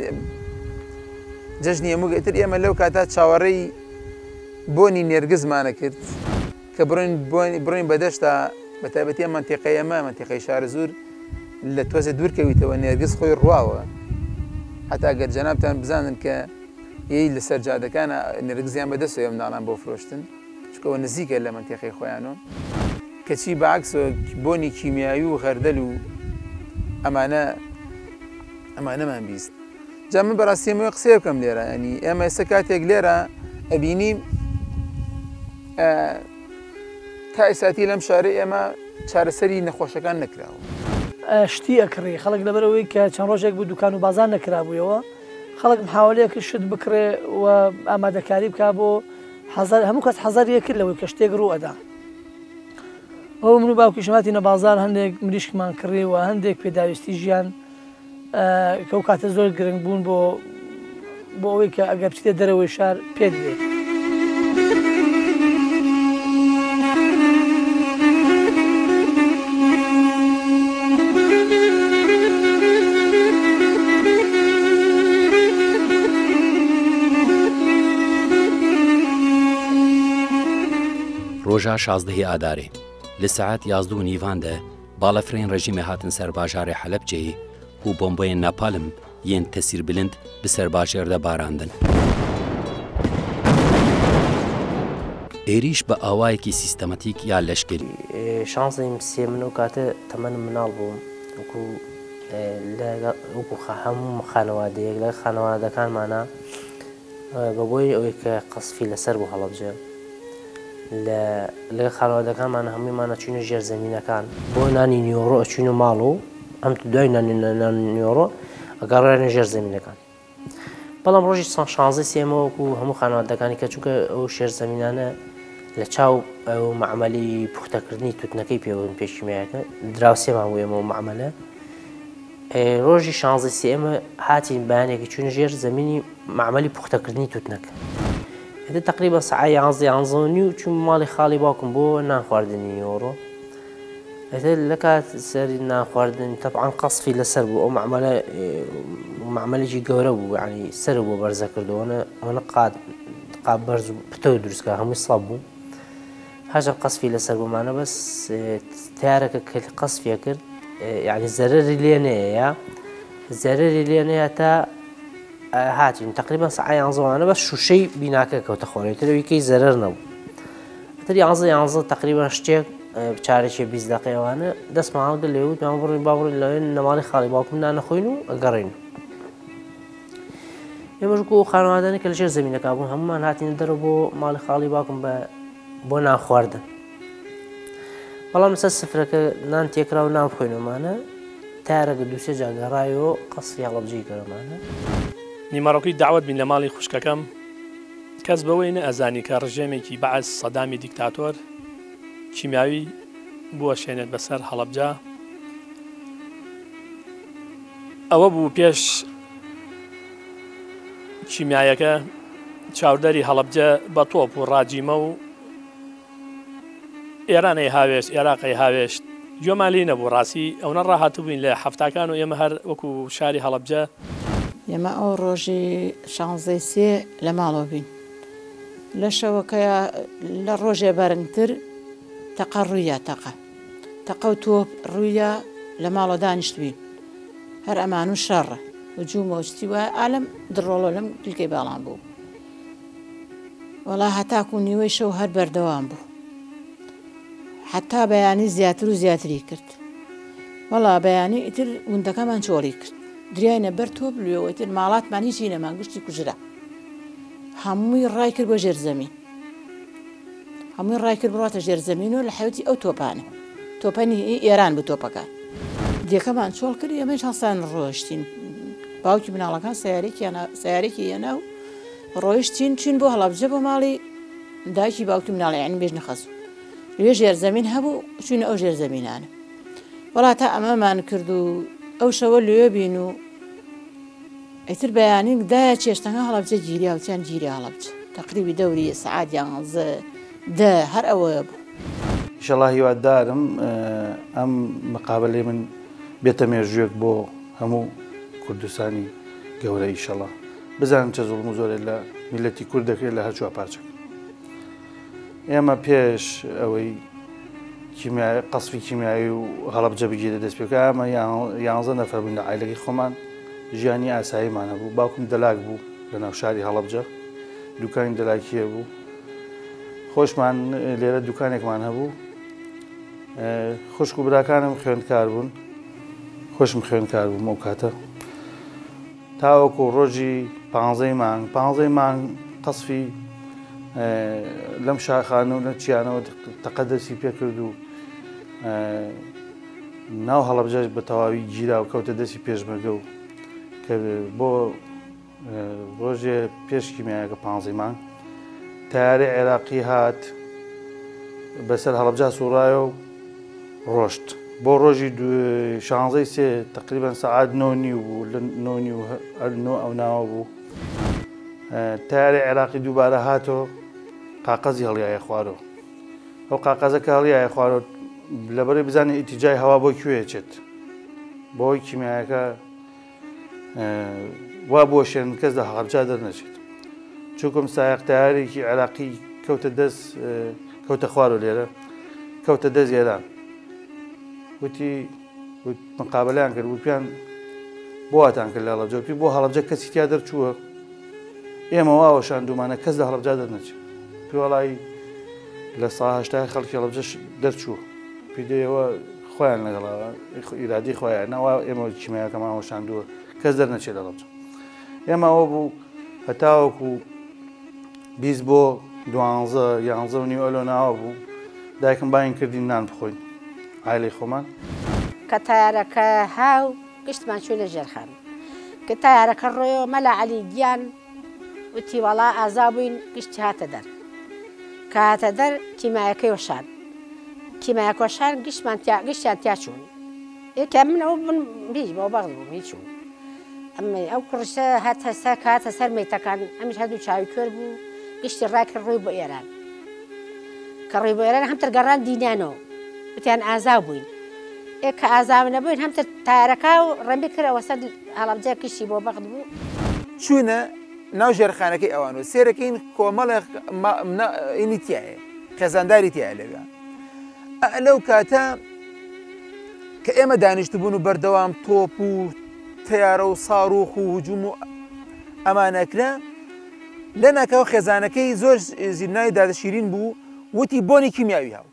جەژنی هەموو تر ئێمە لەو کاتا چاوەڕێی بۆنی نێرگزمانە کرد کە بڕین بڕین بەدەشتا بە تایبەتی ئەم منتیقەی ئەمە منتیقەی شارەزوور لە تۆزێ دوورکەویتەوە نێرگز خۆی ڕواوە هەتا گەر جەنابتان بزانن کە یەی لەسەر جادەکانە نێرگزیان بەدەستەوە مناڵان بۆ فرۆشتن چونکە ئەوە نزیکە لە مەنتیقەی خۆیانەوە. کەچی بە عەکسەوە بۆنی کیمیاوی و غەردەل و ئەمانە ئەمانەمان 20 جا من بەڕاستی ئەمەوێ قسەیە بکەم لێرە ینی ئێمە ئێستا کاتێک لێرە ئەبینی تا ئێساتی لەم شارە ئێمە چارەسەری نەخۆشەکان نەکراوە. شتی ئەکڕی خەڵک لەبەرئەوەی کە چەند ڕۆژێک بوو دوکان و بازاڕ نەکرابوویەوە خەڵک محاوەلەیە کرد شت بکڕێ و ئامادەکاری بکا بۆ حەزەر هەموو کەس حەزەری ئەکرد لەوەی کە شتێک ڕوو ئەدا بەوە من و باوکیشم هاتینە بازاڕ هەندێک مریشکمان کڕی و هەندێک پێداویستی ژیان کە ئەو کاتە زۆر گرنگ بوون بۆ بۆ ئەوەی کە ئەگەر بچیتە دەرەوەی شار پێت بێ. ڕۆژا شازدەهی ئادارێ لە سەعات یازدە و نیڤان دە باڵەفرên ڕێژیمێ هاتن سەر باژارێ حەلەبجەیی û bomboyên napalm yên tesîrbilind bi ser bajêr de barandin. Êrîş bi awayekî sîstematîk ya leşkerî. شانزەیم سێ من ئەو کاتە تەمەنم مناڵ بووم وەکو وەکو هەموو خانەوادەیەک لە خانەوادەکانمانە بە بۆی ئەوەی کە قەسفی لەسەر بوو هەڵەبجە لە لەگەڵ خانەوادەکانمان هەموویمان ئەچوینە ژێر زەمینەکان بۆ نانی نیۆڕۆ ئەچوینە ماڵ و ئەم دوای نانی نانی نیۆڕۆ ئەگەڕێنە ژێر زەمینەکان بەڵام ڕۆژی شانزەی سێمە وەکو هەموو خانەوادەکانی کە چونکە ئەو شێر زەمینانە لە چاو ئەو مەعمەلی پوختەکردنی توتنەکەی پێوەن پێشیمایەکە دراوسێمان بوو ئێمە و مەعمەلە ڕۆژی شانزەی سێ ئێمە هاتین بەیانێکی چوینە ژێر زەمینی مەعمەلی پوختەکردنی توتنەکە ئیتر تقریبا سەعە یانزە یانزە و نیو چووم ماڵی خاڵی باوکم بۆ نان خواردنی نیوەڕۆ ئیتر لە کات سەری نان خواردن تەبعەن قەسفی لەسەر بوو ئەو مەعمەلە مەعمەلێکی گەورە بوو یعنی سەر بۆ بەرزە کردەوەنە ئەوەنە قات قاب بەرز و پتەو دروستکە هەمووی سڵاو بوو هەرچەند قەسفی لەسەر بوومانە بەس تارەکە کە قەسفیە کرد یعنی زەرەری لێ نەیە زەرەری لێ نەیە تا هاتین تقریبا سەعە یانزەوانە بەس شوشەی بیناکە کەوتە خۆرێ ترەوی کەی زەرەر نەبوو تر یانزە یانزە تقریبا شتێک چارێکی 20 دقیقەوانە دەستمان هەڵگر لێ وتمان بڕین با بڕین لەوێ نەماڵی خاڵی باوکم نانەخۆین و ئەگەڕین ئێمەش وەکو ئەو خانەوادانەی کە لەژێر زەمینەکە بوون هەموومان هاتینە دەرەوە بۆ ماڵی خاڵی باوکم بە بۆ نان خواردن بەڵام لەسەر سفرەکە نان تێکرا و نان بخۆینەوەمانە تارەکە دووسێ جا گەڕایەوە قەسری هەڵەبجەی کردمانە. نیمەڕۆکەی دەعوەت بین لە ماڵی خوشکەکەم، کەس بەوەی نەئەزانی کە ڕژێمێکی بەعس سەدامی دیکتاتۆر کیمیاوی بوەشێنێت بەسەر هەڵەبجە، ئەوە بوو پێش کیمیایەکە چاودەری هەڵەبجە بە تۆپ و ڕاجیمە و. ئێران ئەیهاوێشت، ئێراق ئەیهاوێشت، گوێمان لێی نەبوو، ڕاستی ئەونە ڕاهاتبووین لە حەفتاکان و ئێمە هەر وەکو شاری هەڵەبجە. ئێمە ئەو ڕۆژی شانزەی سێ لە ماڵەوە بووین، لە شەوەکەیا لە ڕۆژێ بەرنگتر تەقە ڕوویا تەقە تەقە و تۆپ ڕوویا لە ماڵەوە دانیشتبووین هەر ئەمان و شەڕ هجوومە و شتی وایە ئالەم دڕۆڵۆ لەم کلکەی باڵان بوو. وەڵا هەتاکو نیوەی شەو هەر بەردەوام بوو حەتا بەیانی زیاتر و زیاتری کرد وەڵا بەیانی ئیتر گوندەکەمان چۆڵی کرد دریاینە بەر تۆپ لوێوە ئیتر ماڵاتمان هیچی نەما گشتی کوژرا هەمووی ڕای کرد بۆ ژێر زەمین هەمووی ڕای کرد بڕاتە ژێر زەمین و لە حەوتی ئەو تۆپانە تۆپەنی ئێران بوو تۆپەکان دێکەمان چۆڵ کرد ئێمەش هەڵسان ڕۆشتین باوکی مناڵەکان سیارێکیان سیارێکی هێنا و ڕۆیشتین چوین بۆ هەڵەبجە بۆ ماڵی دایکی باوکی مناڵی یانی بێژنە خەزوو لەوێ ژێرزەمین هەبوو چوینە ئەو ژێرزەمینانە وەڵا تا ئەمەمان کرد و ئەو شەوە لەوێ بین و ئیتر بەیانی دایە چێشتەکە هەڵەبجە گیریا وتیان گیریا هەڵەبجە تەقریبی دەوری سەعات یانزە دە هەر ئەوەیە بوو. ئیشەڵا هیوادارم ئەم مقابەلەی من بێتە مێژوویەک بۆ هەموو کوردستانی گەورە ئیشەڵا بزانن چە زوڵم و زۆرێ لە میللەتی کورد دەکرێت لە هەر چوار پارچەکە. ئێمە پێش ئەوەی کیمیایی قەسفی کیمیایی و هەڵەبجە بگیرێت دەست پێکا ئەمە یانزە نەفەر بووین لە عایلەکەی خۆمان ژیانی ئاساییمان هەبوو باوکم دەلاک بوو لە ناو شاری هەڵەبجە دوکانی دەلاکیە بوو خۆشمان لێرە دوکانێکمان هەبوو خوشک و براکانم خوێندکار بوون خۆشم خوێندکار بووم ئەو کاتە تاوەکو ڕۆژی پانزەی مانگ، پانزەی مانگ قەسفی لەم شاخانە و لەم چیانەوە تەقە دەستی پێکرد و ناو هەڵەبجەش بە تەواوی گیرا و کەوتە دەستی پێشمەرگە و کە بۆ ڕۆژێ پێش کیمیایەکە پانزەی مانگ تەیارەی عێراقی هات بەسەر هەڵەبجە سوڕایە و ڕۆشت بۆ ڕۆژی شانزەی سێ تقریبان سەعات نۆ نیو بوو لە نۆ نیو نۆ ئەو ناوە بوو تارێ عێراقی دووبارە هاتۆ قاقەزی هەڵیایە خوارۆ ئەو قاقەزە کە هەڵیایە خوارۆ لەبەرەی بزانێ ئیتیجای هەوا بۆ کوێ چێت بۆی کیمیایەکە وا بوەشێنن کەس لە هەڵەبجە دەرنەچێت چونکم سایەق تەیارێکی عێراقی کەوتە دەست کەوتە خوارەوە لێرە کەوتە دەست ئێران وتی مقابلیان کرد وتیان بۆ واتان کرد لە هەڵەبجە وتی بۆ هەڵەبجە کەسی تیا دەرچووە ئێمە وا وەشاندوومانە کەس لە هەڵەبجە دەرنەچێت پێوەڵی لە سا هەشتای خەڵکی هەڵەبجەش دەرچووە پیدەیەوە خۆیان لەگەڵ ئیرادی خۆیان نەوا ئێمە کیمیاکەمان وەشاندووە کەس دەرنەچێت لە هەڵەبجە ئێمە ئەوە بوو هەتاوەکو 20 بۆ دوانزە یانزە و نیو ئەلۆ ناوە بوو دایکم باین کردین نان بخۆین عایلەی خۆمان. کە تەیارەکە هاو گشتمان چووینە ژێرخان کە تەیارەکە ڕۆیەوە مەلا عەلی گیان وتی وەڵا ئازا بووین گشتی هاتە دەر کە هاتە دەر کیمایەکەی وەشان کیمایەکە وەشان گشتمان تیا گشتیان تیا چوون یەکیان من ئەو من هیچ بۆ بەغز بووم هیچ چوو ئەمە ئەو کوڕشە هاتە سەر کە هاتە سەر مەیتەکان ئەمیش هەردوو چاوی کوێر بوو گشتی ڕاکرد ڕووی بۆ ئێران کە ڕووی بۆ ئێران هەمتر گەڕان دینانەوە وتیان ئازا بووین ئێ کە ئازا نەبووین هەمتر تارەکە و ڕەمی کرەوە سەر هەڵەبجە کشی بۆ بەغد بوو. چوینە ناو ژێرخانەکەی ئەوان و سێرەکەین کۆمەڵێک ئینی تایە خێزانداری تایە لەوێ ئە لەو کاتە کە ئێمە دانیشتبوون و بەردەوام تۆپ و تەیارە و ساروخ و هجوم و ئەمانەکرا لە ناکاو خێزانەکەی زۆر زیرناوی دادە شیرین بوو وتی بۆنی کیمیاوی هاو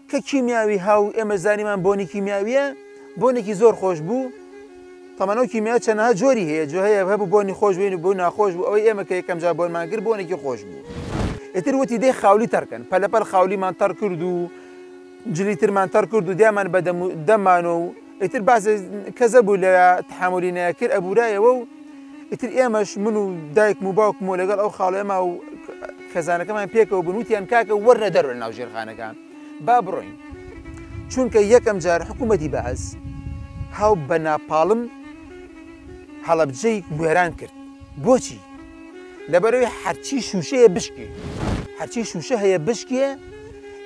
کە کیمیاوی هاو ئێمە زانیمان بۆنی کیمیاویە بۆنێکی زۆر خۆش بوو تەمەن ئەو کیمیا چەنەها جۆری هەیە جۆ هەیە هەبوو بۆنی خۆش بووین و بۆ ناخۆش بوو ئەوەی ئێمە کە یەکەم جار بۆنمان کرد بۆنێکی خۆش بوو ئیتر وتی دەی خاولی تەڕکەن پەلەپەل خاولیمان تەڕ کرد و جلی ترمان تەڕ کرد و دیامان بە دەممان و ئیتر باس کەزە بوو لە تحملی نەکرد ئەبورایەوە و ئیتر ئێمەش من و دایکم و باوکم و لەگەڵ ئەو خاڵێما و خێزانەکەمان پێکەوە بوون وتیان کاکە وەرنە دەرەوە لە ناو ژێرخانەکان با بڕۆین چونکە یەکەم جار حکوومەتی بەعس هاو بە ناپاڵم هەڵەبجەی وێران کرد بۆچی لەبەرەوەی هەرچی شوشەیە بشکێ هەرچی شوشە هەیە بشکێ.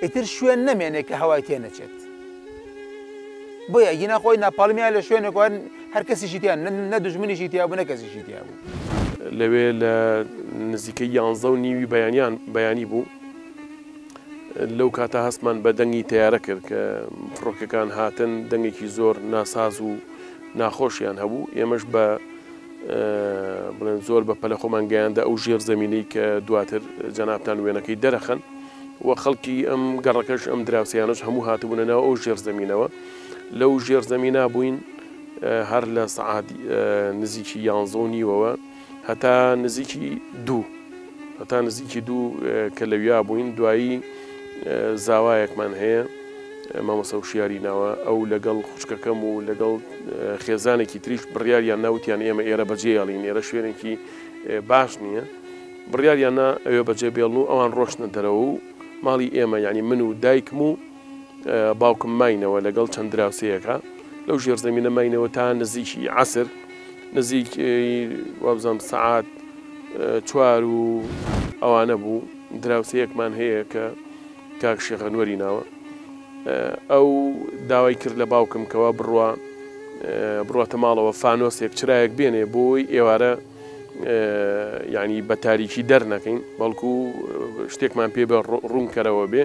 ئیتر شوێن نەمێنێ کە هەوای تێ نەچێت. بۆیە ئەگینا خۆی ناپاڵمیان لە شوێنێک وان هەر کەسیشی تیا نە دوژمنیشی تیا بوو نە کەسیشی تیا بوو. لەوێ لە نزیکەی یانزە و نیوی بەیانیان بەیانی بوو لەو کاتە هەستمان بە دەنگی تەیارە کرد کە فڕۆکەکان هاتن دەنگێکی زۆر ناساز و ناخۆشیان هەبوو ئێمەش بە بڵێن زۆر بە پەلە خۆمان گەیاندە ئەو ژێر زەمینەی کە دواتر جەنابتان وێنەکەی دەرەخەن و خەڵکی ئەم گەڕەکەش ئەم دراوسێیانەش هەموو هاتبوونە ناو ئەو ژێر زەمینەوە لەو ژێر زەمینا بووین هەر لە سەعات نزیکی یانزە و نیوەوە هەتا نزیکی دوو هەتا نزیکی دوو کە لەویا بووین دوایی زاوایەکمان هەیە مامۆستا وشیاری ناوە ئەو لەگەڵ خوشکەکەم و لەگەڵ خێزانێکی تریش بڕیاریان ناوتیان ئێمە ئێرە بەجێیاڵین ئێرە شوێنێکی باش نییە بڕیاریان نا ئەوێ بەجێ بێڵن و ئەوان ڕۆشتنە دەرەوە و ماڵی ئێمە یعنی من و دایکم و باوکم ماینەوە لەگەڵ چەند دراوسێیەکە لەو ژێرزەمینە ماینەوە تا نزیکی عەسر نزیک وابزانم سەعات چوار و ئەوانە بوو دراوسێیەکمان هەیە کە کاک شێخ ئەنوەری ناوە ئەو داوای کرد لە باوکم کەوا بڕوا بڕاتە ماڵەوە فانۆسێک چرایەک بێنێ بۆی ئێوارە یعنی بە تاریکی دەرنەکەین بەڵکو شتێکمان پێ بە ڕوونکەرەوە بێ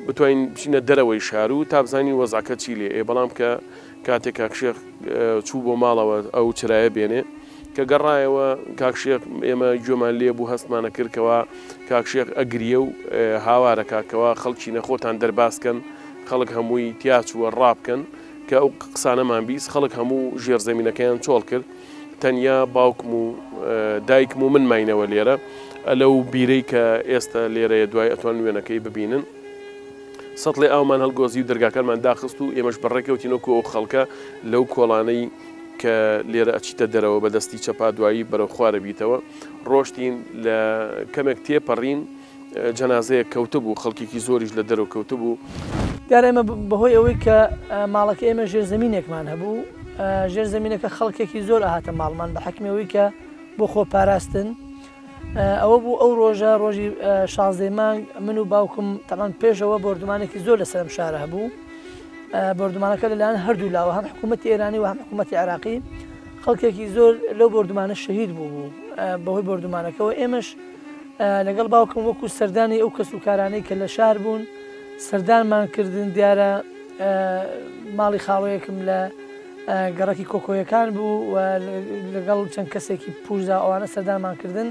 بتوانین بچینە دەرەوەی شار و تا بزانین وەزعەکە چی لێ ئێ بەڵام کە کاتێک کاک شێخ چوو بۆ ماڵەوە ئەو چرایە بێنێ کە گەڕایەوە کاک شێخ ئێمە گوێمان لێ بوو هەستمانە کرد کەوا کاک شێخ ئەگریە و هاوارەکە کەوا خەڵکی نەخۆتان دەربازکەن خەڵک هەمووی تیاچووە ڕابکەن کە ئەو قسانەمان بیست خەڵک هەموو ژێرزەمینەکەیان چۆڵ کرد تەنیا باوکم و دایکم و من ماینەوە لێرە لەو بیرەی کە ئێستا لێرەیە دوای ئەتوان وێنەکەی ببینن سەتڵێ ئاومان هەڵگۆزی و دەرگاکانمان داخست و ئێمەش بەڕێکەوتین وەکو ئەو خەڵکە لەو کۆڵانەی کە لێرە ئەچیتە دەرەوە بە دەستی چەپا دوایی بەرەو خوارە بیتەوە ڕۆشتین لە کەمێک تێپەڕین جەنازەیەک کەوتبوو، خەڵکێکی زۆریش لە دەرەوە کەوتبوو. دیارە ئێمە بەهۆی ئەوەی کە ماڵەکەی ئێمە ژێرزەمینێکمان هەبوو، ژێرزەمینەکە خەڵکێکی زۆر ئەهاتە ماڵمان بە حەکمی ئەوەی کە بۆ خۆ پاراستن ئەوە بوو ئەو ڕۆژە ڕۆژی شازدەی مانگ من و باوکم تەبعەن پێشەوە بۆردومانێکی زۆر لەسەر ئەم شارە هەبوو بۆردومانەکە لەلایەن هەردوو لاوە هەم حکوومەتی ئێرانی و هەم حکوومەتی عێراقی خەڵکێکی زۆر لەو بۆردومانە شەهید بوو بوو بەهۆی بۆردومانەکەەوە ئێمەش لەگەڵ باوکم وەکو سەردانی ئەو کەس و کارانەی کە لە شار بوون سەردانمان کردن دیارە ماڵی خاڵۆیەکم لە گەڕەکی کۆکۆیەکان بوو و لەگەڵ چەند کەسێکی پوشدا ئەوانە سەردانمان کردن.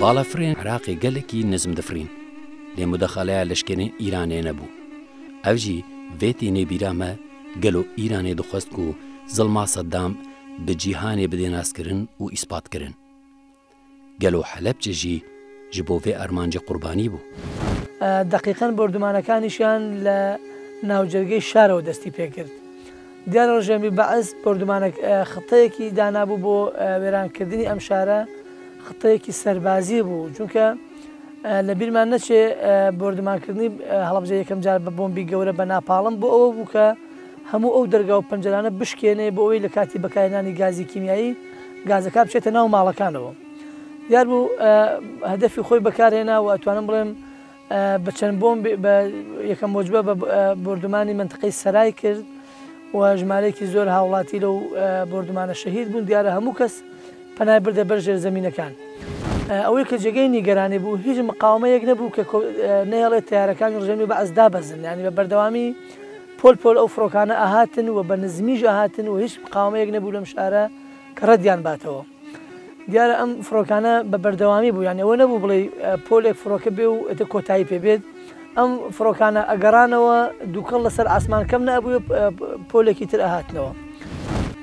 باڵەفرێن عراقی گەلێکی نزم دفرین. لێ مودەخەلەیا leşkerên Îranê nebû. Ev jî vê tînê bîra me gelo Îranê dixwest ku zilma Seddam bi cîhanê bidê naskirin û îspatkirin. Gelo Helepçe jî ji bo vê armancê qurbanî bû. دەقیقەن بۆردومانەکانیشیان لە ناوجەرگەی شارەوە دەستی پێکرد. دیارە ڕژێمی بەعس بۆردومانەک خطەیەکی دانابوو بۆ وێرانکردنی ئەم شارە، خطەیەکی سەربازی بوو، چونکە لە بیرمان نەچێ بۆردومانکردنی هەڵەبجە یەکەم جار بە بۆمبی گەورە بە ناپاڵم بۆ ئەوە بوو کە هەموو ئەو دەرگا و پەنجەرانە بشکێنێ بۆ ئەوەی لە کاتی بەکارهێنانی گازی کیمیایی گازەکە بچێتە ناو ماڵەکانەوە. دیار بوو هەدەفی خۆی بەکارهێنا و ئەتوانم بڵێم بە چەند بۆمب بە یەکەم وەجبە بە بۆردومانی مەنتقەی سەرای کرد و ژمارەیەکی زۆر هاوڵاتی لەو بۆردومانە شەهید بوون. دیارە هەموو کەس پەنای بردە بەر ژێرزەمینەکان. ئەوەی کە جێگەی نیگەرانی بوو هیچ مقاومەیەک نەبوو کە نەهێڵێت تەیارەکانی ڕژێمی بەعس دابەزن، یانی بە بەردەوامی پۆل پۆل ئەو فڕۆکانە ئەهاتن و بە نزمیش ئەهاتن و هیچ مقاومەیەک نەبوو لەم شارە کە ڕەدیان باتەوە. دیارە ئەم فڕۆکانە بە بەردەوامی بوو، یانی ئەوە نەبوو بڵێی پۆلێک فڕۆکە بێ و ئیتر کۆتایی پێ بێت. ئەم فڕۆکانە ئەگەڕانەوە دووکەڵ لەسەر ئاسمان کەم نەئەبوو پۆلێکی تر ئەهاتنەوە.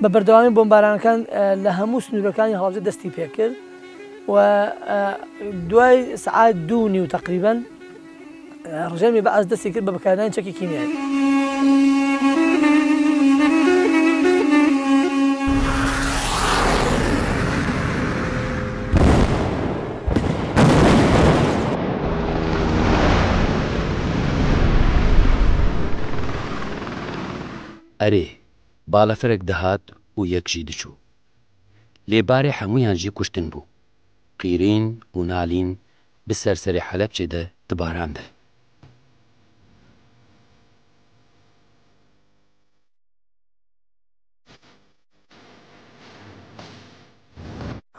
بە بەردەوامی بۆمبارانەکان لە هەموو سنوورەکانی هەڵەبجە دەستی پێکرد و دوای سەعات دوو نیو تەقریبەن ڕژێمی بەعس دەستی کرد بە بەکارهێنانی چەکی کیمیایی. ئەرێ. Balafirek dihat û yek jî diçû. Lê barê hemûyan jî kuştin bû. Qîrîn û nalîn bi ser serê Helepçê de dibarandin.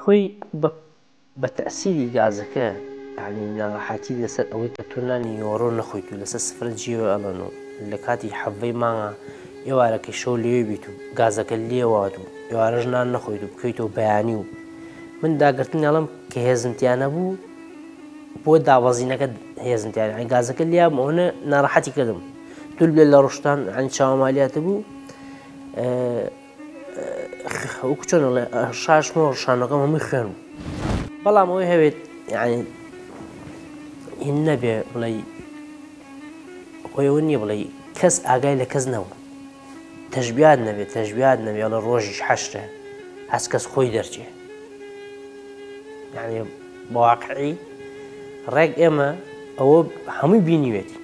خۆی بە بە تەئسیری گازەکە یانی ناڕەحەتی لەسەر ئەوەی کە تۆ نانی نیوەڕۆ نەخۆیت و لەسەر سفرە جێوە ئەڵێن و لە کاتی حەڤەی مانگا ئێوارەکەی شەو لەوێ بیت و گازەکە لێوات و ئێوارەش نان نەخۆیت و بکەویتەوە بەیانی و من داگرتنی ئەڵێم کە هێزم تیا نەبوو بۆ دابەزینەکە هێزم تیا یانی گازەکە لیابوو ئەوەنە ناڕەحەتی کردم دوور بێت لە ڕشتان یانی چاوەمالیاتە بوو وەکو چۆن ئەڵێ شاشم و ڕشانەکەم هەمووی خوێن بوو بەڵام ئەوەی هەوێت یعنی هین نەبێ بڵێ خۆیەوە نییە بڵێ کەس ئاگای لە کەس نەبوو تەشبیات نەبێت تەشبیات نەبێ ئەڵێ ڕۆژیش حەشرە هەست کەس خۆی دەرچێ یعنی بەواقعی ڕێک ئێمە ئەوە هەمووی بینیوێتی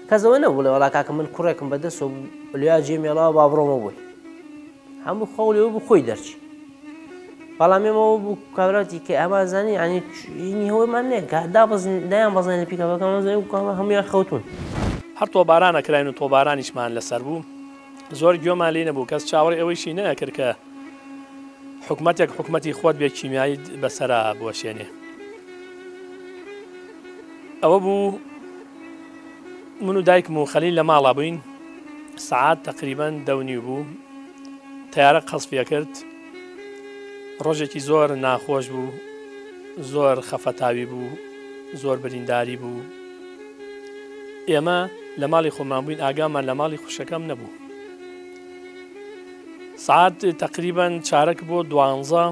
کەس ئەوە نەبوو بڵێ وەڵا کاکە من کوڕێکم بە دەستەوە بوو لیا جێ مێڵاوە با بڕۆمەوە بۆی هەموو خەوڵی ئەوە بوو خۆی دەرچی بەڵام ئێمە ئەوە بوو کابراتی کە ئەمان زانی یعنی هینی هەوەمان نییە کە دابەزن دایان بەزن لە پیکەپەکەمان زانی و هەموویان خەوتون. هەر تۆپباران ئەکراین و تۆپبارانیشمان لەسەر بوو زۆر گوێمان لێی نەبوو کەس چاوەڕێی ئەوەیشی نەئەکرد کە حکومەتێک حکومەتی خۆت بێ کیمیاییت بەسەرا بوەشێنێ ئەوە بوو من و دایکم و خەلیل لە ماڵا بووین سەعات تەقریبەن دە و نیو بوو تەیارە قەسفی کرد ڕۆژێکی زۆر ناخۆش بوو زۆر خەفەتاوی بوو زۆر برینداری بوو ئێمە لە ماڵی خۆمان بووین ئاگامان لە ماڵی خوشەکەم نەبوو سعات تقریبان چارەک بۆ دوانزە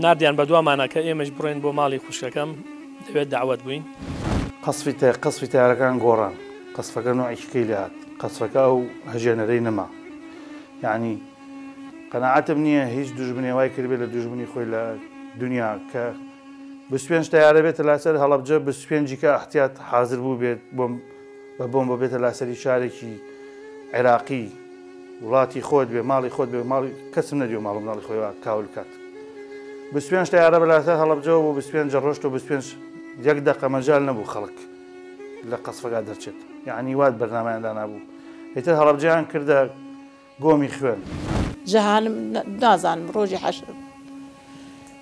ناردیان بەدوامانا کە ئێمەش بڕۆین بۆ ماڵی خوشکەکەم لەوێ دەعوەت بووین. قەسفی تە قەسفی تەیارەکان گۆڕان قەسفەکە نوعێکی کەی لێ هات قەسفەکە ئەو هەژێنەرەی نەما یەعنی قەناعەتم نییە هیچ دوژمنێ وای کردبێ لە دوژمنی خۆی لە دونیا کە 25 تەیارە بێتە لاسەر هەڵەبجە 25 کە احتیاط حاضر بوو بێت بۆم بە بۆمبە بێتە لاسەری شارێکی عێراقی وڵاتی خۆت بێ ماڵی خۆت بێ ماڵی کەسم نەدیوە ماڵ و مناڵی خۆی وا کاول بکات 25 تەیارە بەلاسەر هەڵەبجەوە بۆ 25 ڕۆشت و 25 یەک دەقە مەجال نەبوو خەڵک لە قەسفەکە دەرچێت یعنی وات بەرنامەیان دانابوو ئیتر هەڵەبجەیان کردە گۆمی خوێن. جەهانم نازانم ڕۆژی حەشر بوو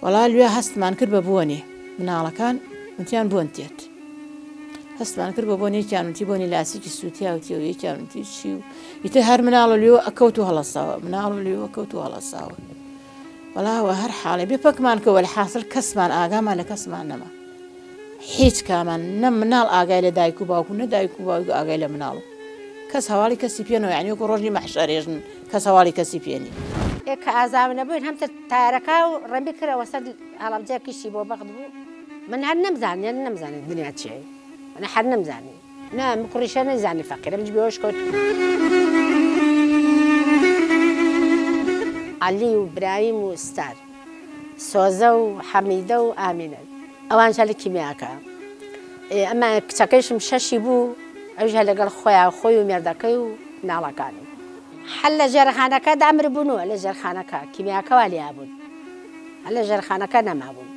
وەڵا لوێ هەستمان کرد بە بۆنێ مناڵەکان وتیان بۆن تێت هەستمان کرد بە بۆن یەکیان وتی بۆنی لاسیکی سووتیا وتی و یەکیان وتی چی و ئیتر هەر مناڵە لێوە ئەکەوت و هەڵەساوە مناڵ و لێوە کەوت و هەڵەساوە وەڵاوە هەر حاڵێ بێ پەکمان کە وەلحاسڵ کەسمان ئاگامان لە کەسمان نەما هیچ کامان نە مناڵ ئاگای لە دایک و باوک و نە دایک و باوک ئاگای لە مناڵ و کەس هەواڵی کەسی پێ نەوە یانی وەکو ڕۆژی مەحشەرێژن کەس هەواڵی کەسی پێ نی. ئێ کە ئازاو نەبووین هەم تر تایەرەکە و ڕەمی کرەوە سەر هەڵەبجە کیشی بۆ بەخت بوو من هەر نەمزانی هەر نەمزانی دنیا چیە من هەر نەمزانی نا من کوڕیشە نەیزانی فەقیرە منیش بێهۆش کەوت. عەلی و برایم و ستار. سۆزە و حەمیدە و ئامینە ئەوانش هەر لە کیمیاکە ئەمە کچەکەیشم شەشی بوو ئەویش هەر لەگەڵ خۆیان خۆی و مێردەکەی و مناڵەکانی هەر لە ژێرخانەکە دامربوون و لە ژێرخانەکە کیمیاکە وا لێیا بوون هەر لە ژێرخانەکە نەمابوون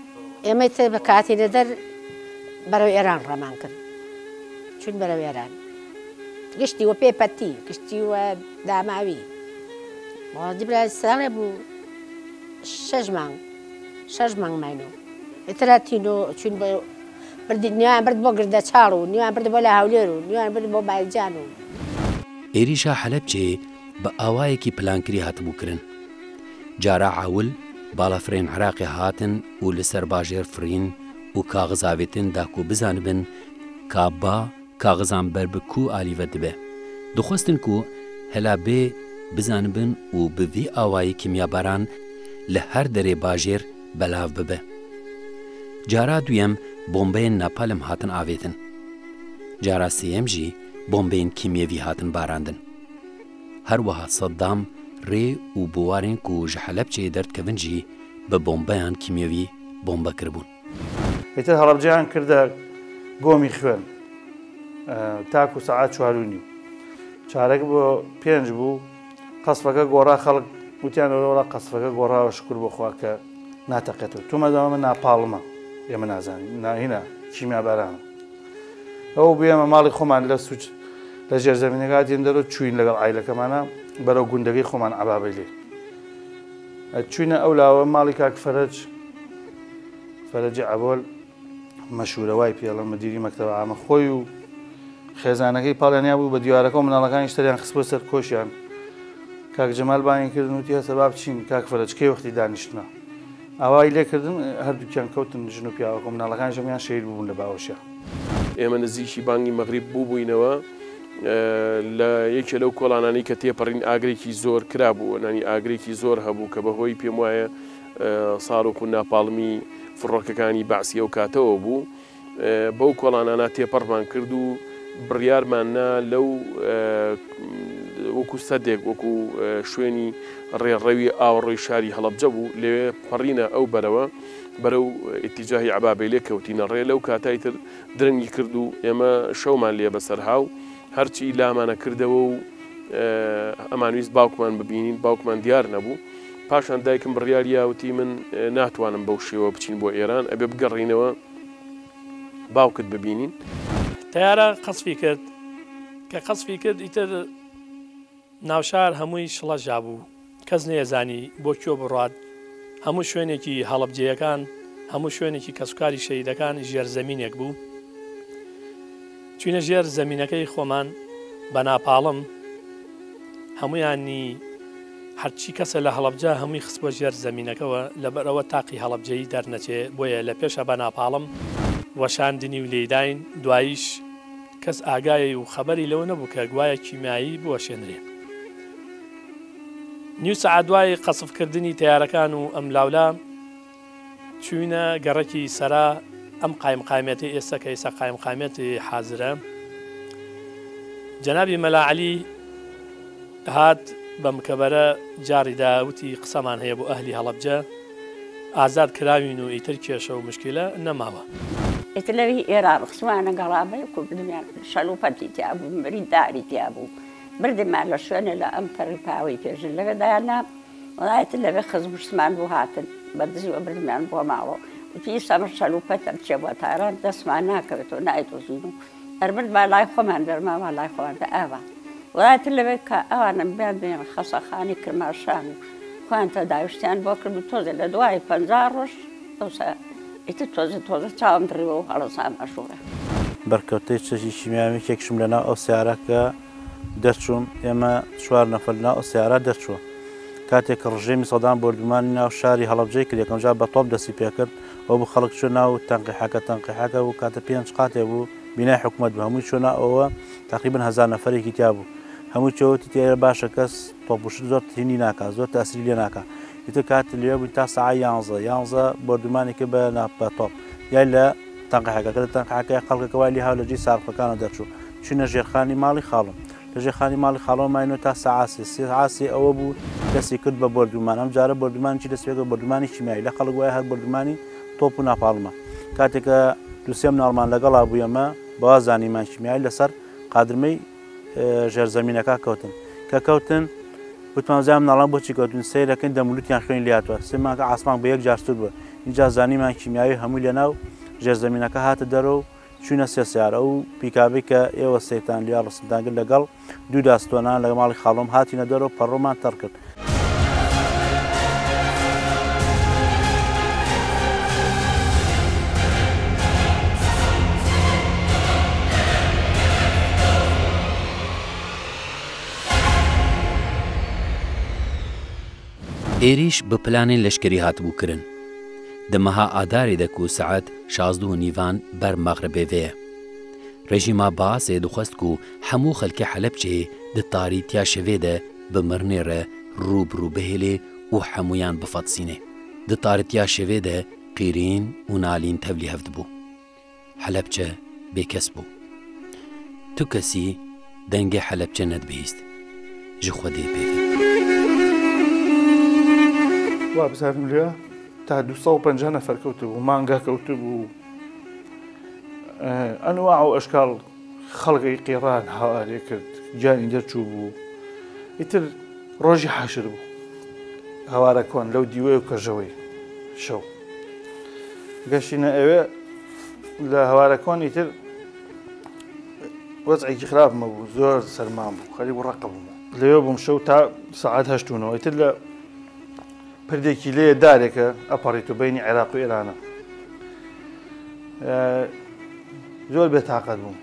ئێمەی تر بە کاتینە دەر بەرەو ئێران ڕامان کرد چوون بەرەو ئێران گشتی وە پێ پەتی گشتی وە داماوی وەڵا ساڵێ بوو شەش مانگ شەش مانگ ماینەوە ئیتر هاتین و چوین بۆ بردی نیوان برد بۆ گردەچاڵ و نیوان برد بۆ لە هەولێر و نیوان برد بۆ بایجان و. ئێریشا حەلەبچێ بە ئاوایەکی پلانکری هاتبوو کرن. جارا عەول باڵەفرێن عراقێ هاتن و لە سەر باژێر فڕین و کاغز ئاڤێتن داکوو بزانبن کا با کاغزان بەر bi ku alî ve dibe. Dixwestin ku hela bê bizanibin û bi vî awayî kîmyabaran li her derê bajêr belav bibe. Cara duyem bombeyên napalm hatin avêtin. Cara sêyem jî bombeyên kîmyevî hatin barandin. Her wiha Saddam rê û biwarên ku ji Helepçeyê derdikevin jî bi bombeyan kîmyewî bombe kiribûn. ئیتر هەڵەبجەیان کردە گۆمی خوێن تاکو سەعات چوار و نیو. چارەک بۆ پێنج بوو قەسفەکە گۆڕا خەڵک وتیان وەڵا قەسفەکە گۆڕاوە شکر بۆ خوا کە ناتەقێتەوە تومەدەمە ناپاڵمە ئێمە نازانین ناهینە کیمیابارانە ئەو بوو ئێمە ماڵی خۆمان لە سوچ لە ژێر زەمینەکە هاتین دەرەوە چوین لەگەڵ عیلەکەمانە بەرەو گوندەکەی خۆمان عەبابەی لێ چوینە ئەو لاوە ماڵی کاک فەرەج فەرەجی عەبۆل مەشورە وای پێڵە مدیری مەکتەبە عامە خۆی و خێزانەکەی پاڵیان یابوو بە دیوارەکە و مناڵەکانی سەریان خستبووە سەر کۆشیان کاک جەمال بانگی کردن وتی هەسە با بچین کاک فەرەج کەی وەختی دانیشتنە ئاوای لێکردن هەردووکیان کەوتن ژن و پیاوەکە و مناڵەکانیش هەموویان شەهید بوون لە باوەشیا. ئێمە نزیکی بانگی مەغریب بووبووینەوە لە یەکێ لەو کۆڵانانەی کە تێپەڕین ئاگرێکی زۆر کرابوو نانی ئاگرێکی زۆر هەبوو کە بەهۆی پێم وایە ساروخ و ناپاڵمی فڕۆکەکانی بەعسی ئەو کاتەوە بوو بەو کۆڵانانە تێپەڕمان کرد و بڕیارمان نا لەو وەکو سەدێک وەکو شوێنی ڕێڕەوی ئاوەڕۆی شاری هەڵەبجە بوو لەوێ پەڕینە ئەو بەرەوە بەرەو ئیتیجاهی عەبابەیلێ کەوتینە ڕێ لەو کاتای تر درەنگی کرد و ئێمە شەومان لێ بەسەرهاو هەرچی لامانە کردەوە و ئەمانویست باوکمان ببینین باوکمان دیار نەبوو پاشان دایکم بڕیاریا وتی من ناتوانم بەو شێوە بچین بۆ ئێران ئەبێ بگەڕینەوە باوکت ببینین. تەیارە قەسفی کرد کە قەسفی کرد ئیتر ناوشار هەمووی شڵەژابوو کەس نەیەزانی بۆ کوێ بڕوات هەموو شوێنێکی هەڵەبجەیەکان هەموو شوێنێکی کەسوکاری شەهیدەکان ژێرزەمینێک بوو چوینە ژێر زەمینەکەی خۆمان بە ناپاڵم هەمویانی هەرچی کەسە لە هەڵەبجە هەمووی خستبوە ژێر زەمینەکەوە لەبەرئەوە تاقی هەڵەبجەیی دەرنەچێ بۆیە لە پێشا بە ناپاڵم وەشاندنی و لێیداین دواییش کەس ئاگای و خەبەری لەوە نەبوو کە گوایە کیمیایی بوەشێنرێ نیو سەعات دوای قەسف کردنی تەیارەکان و ئەملاولا چوینە گەڕەکی سەرا ئەم قایمقامیەتەی ئێستا کە ئێستا قایمقامیەتی حازرە جەنابی مەلا عەلی هات بە مکەبەرە جاڕی دا وتی قسەمان هەیە بۆ ئەهلی هەڵەبجە ئازاد کراوین و ئیتر کێشە و مشکیلە نەماوە. ئیتر لەوی ئێران خستمانە گەڵابەی و بردمیان شەل و پەتی تیا بوو مریداری تیا بوو بردمان لە شوێنێ لە ئەم پەڕی پاوەی پێشن لەوێ دایان وەڵا ئیتر لەوێ خزم و شتمان بوو هاتن بە دزیوە بردمیان بۆ ماڵەوە وتی ئیستا من شەل و پەتە بچێ بۆ تاران دەستمان ناکەوێتەوە نایدۆزین و ئەر بردمان لای خۆمان بەرماوە لای خۆمان بە ئاوا وەڵا ئیتر لەوێ کە ئەوانم بیان بێن خەسەخانی کرماشان و خۆیان تەداویشتیان بۆ کرد و تۆزێ لە دوای 50 ڕۆژ ئەوسا ئیتر تۆزێ تۆزە چاوم دڕیوە و هەڵەسام ئەشوڕێ. بەرکەوتەی چەکی کیمیاوی یەکێکیشم لەناو ئەو سەیارە کە دەرچووم، ئێمە چوار نەفەر لەناو ئەو سەیارە دەرچووە. کاتێک کە ڕژێمی سەدام بۆردومانی ناو شاری هەڵەبجەی کرد، یەکەمجار بە تۆپ دەستی پێکرد، ئەوە بوو خەڵک چووە ناو تەنقیحەکە، تەنقیحەکە بوو کاتە پێنج قاتێ بوو، بینای حکومەت بوو، هەمووی چووە ناو ئەوە، تەقریبەن هەزار نەفەرێکی تیا بوو. هەمووی چووە وتی ئێرە باشە کەس تۆپ و شت زۆر هینی ناکا، زۆر تاسیری لێ ناکا. ئیتر کات لەوێ بووین تا سەعات یانزە، یانزە بۆردومانی کرد بە تۆپ. یای لە تەنقیحەکە کە لە تەنقیحەکەی خەڵکەکە وای لێ هاو لە جێی سارخەکانەوە دەرچوو. چوینە ژێرخانی ماڵی خاڵم. لە ژێرخانی ماڵی خاڵەوە ماینەوە تا سەعات سێ. سەعات سێ ئەوە بوو دەستی کرد بە بۆردومان. ئەم جارە بۆردومانی چی دەستی پێکرد؟ بۆردومانی کیمیایی. لە خەڵک وایە هەر بۆردومانی تۆپ و ناپاڵمە. کاتێک کە دوو سێ مناڵمان لەگەڵا بوو ئێمە بەوا زانیمان کیمیایی لەسەر قادرمەی ژێرزەمینەکە کەوتن. کە کەوتن وتمان زیان مناڵان بۆچی کەوتن؟ سەیرەکەین دەم و لوتیان خوێنی لێ هاتووە. سێمانکە ئاسمان بە یەک جار سوور بوو. ئینجا زانیمان کیمیاوی هەمووی لەناو ژێرزەمینەکە هاتە دەرەوە و چوینە سێ سەیارە ئەو پیکابەی کە ئێوە سەیرتان لیا ڕسمتان کرد لەگەڵ دوو داستۆنان لە ماڵی خاڵۆم هاتینە دەرەوە پەڕۆمان تەڕ کرد. Êrîş bi planên leşkerî hatibû kirin. Di meha Adarê de ku saet 16 û nîvan ber mexribê vê ye. Rejîma Baasê dixwest ku hemû xelkê Helepçeyê di tarîtiya şevê de bi mirinê re rû bi rû bihêlê û hemûyan bifetisînê. Di tarîtiya şevê de qîrîn û nalîn tevlî hev dibû. Helepçe bêkes bû. Tu kesî dengê Helepçe nedibihîst. Ji Xwedê pê ve. Wa bizanim lê تا 250 نەفەر کەوتبوو، مانگا کەوتبوو، ئەنواع و ئەشکاڵ خەڵکی قیڕان هاوارێ کرد. گیانی دەرچوو بوو ئیتر ڕۆژی حەشر بوو هەوارە کۆن لەو دیوەی و کەژەوەی شەو گەشتینە ئەوێ لە هەوارە کۆن ئیتر وەزعێکی خراپمە بوو زۆر سەرمان بوو خەریک بوو ڕەقە بووم لەوێ بووم شەو تا سەعات هەشتونەوە ئیتر لە پردێکی لێ دارێکە ئەپەڕیت و بینی عێراق و ئێرانە زۆر بێتاقەت بووم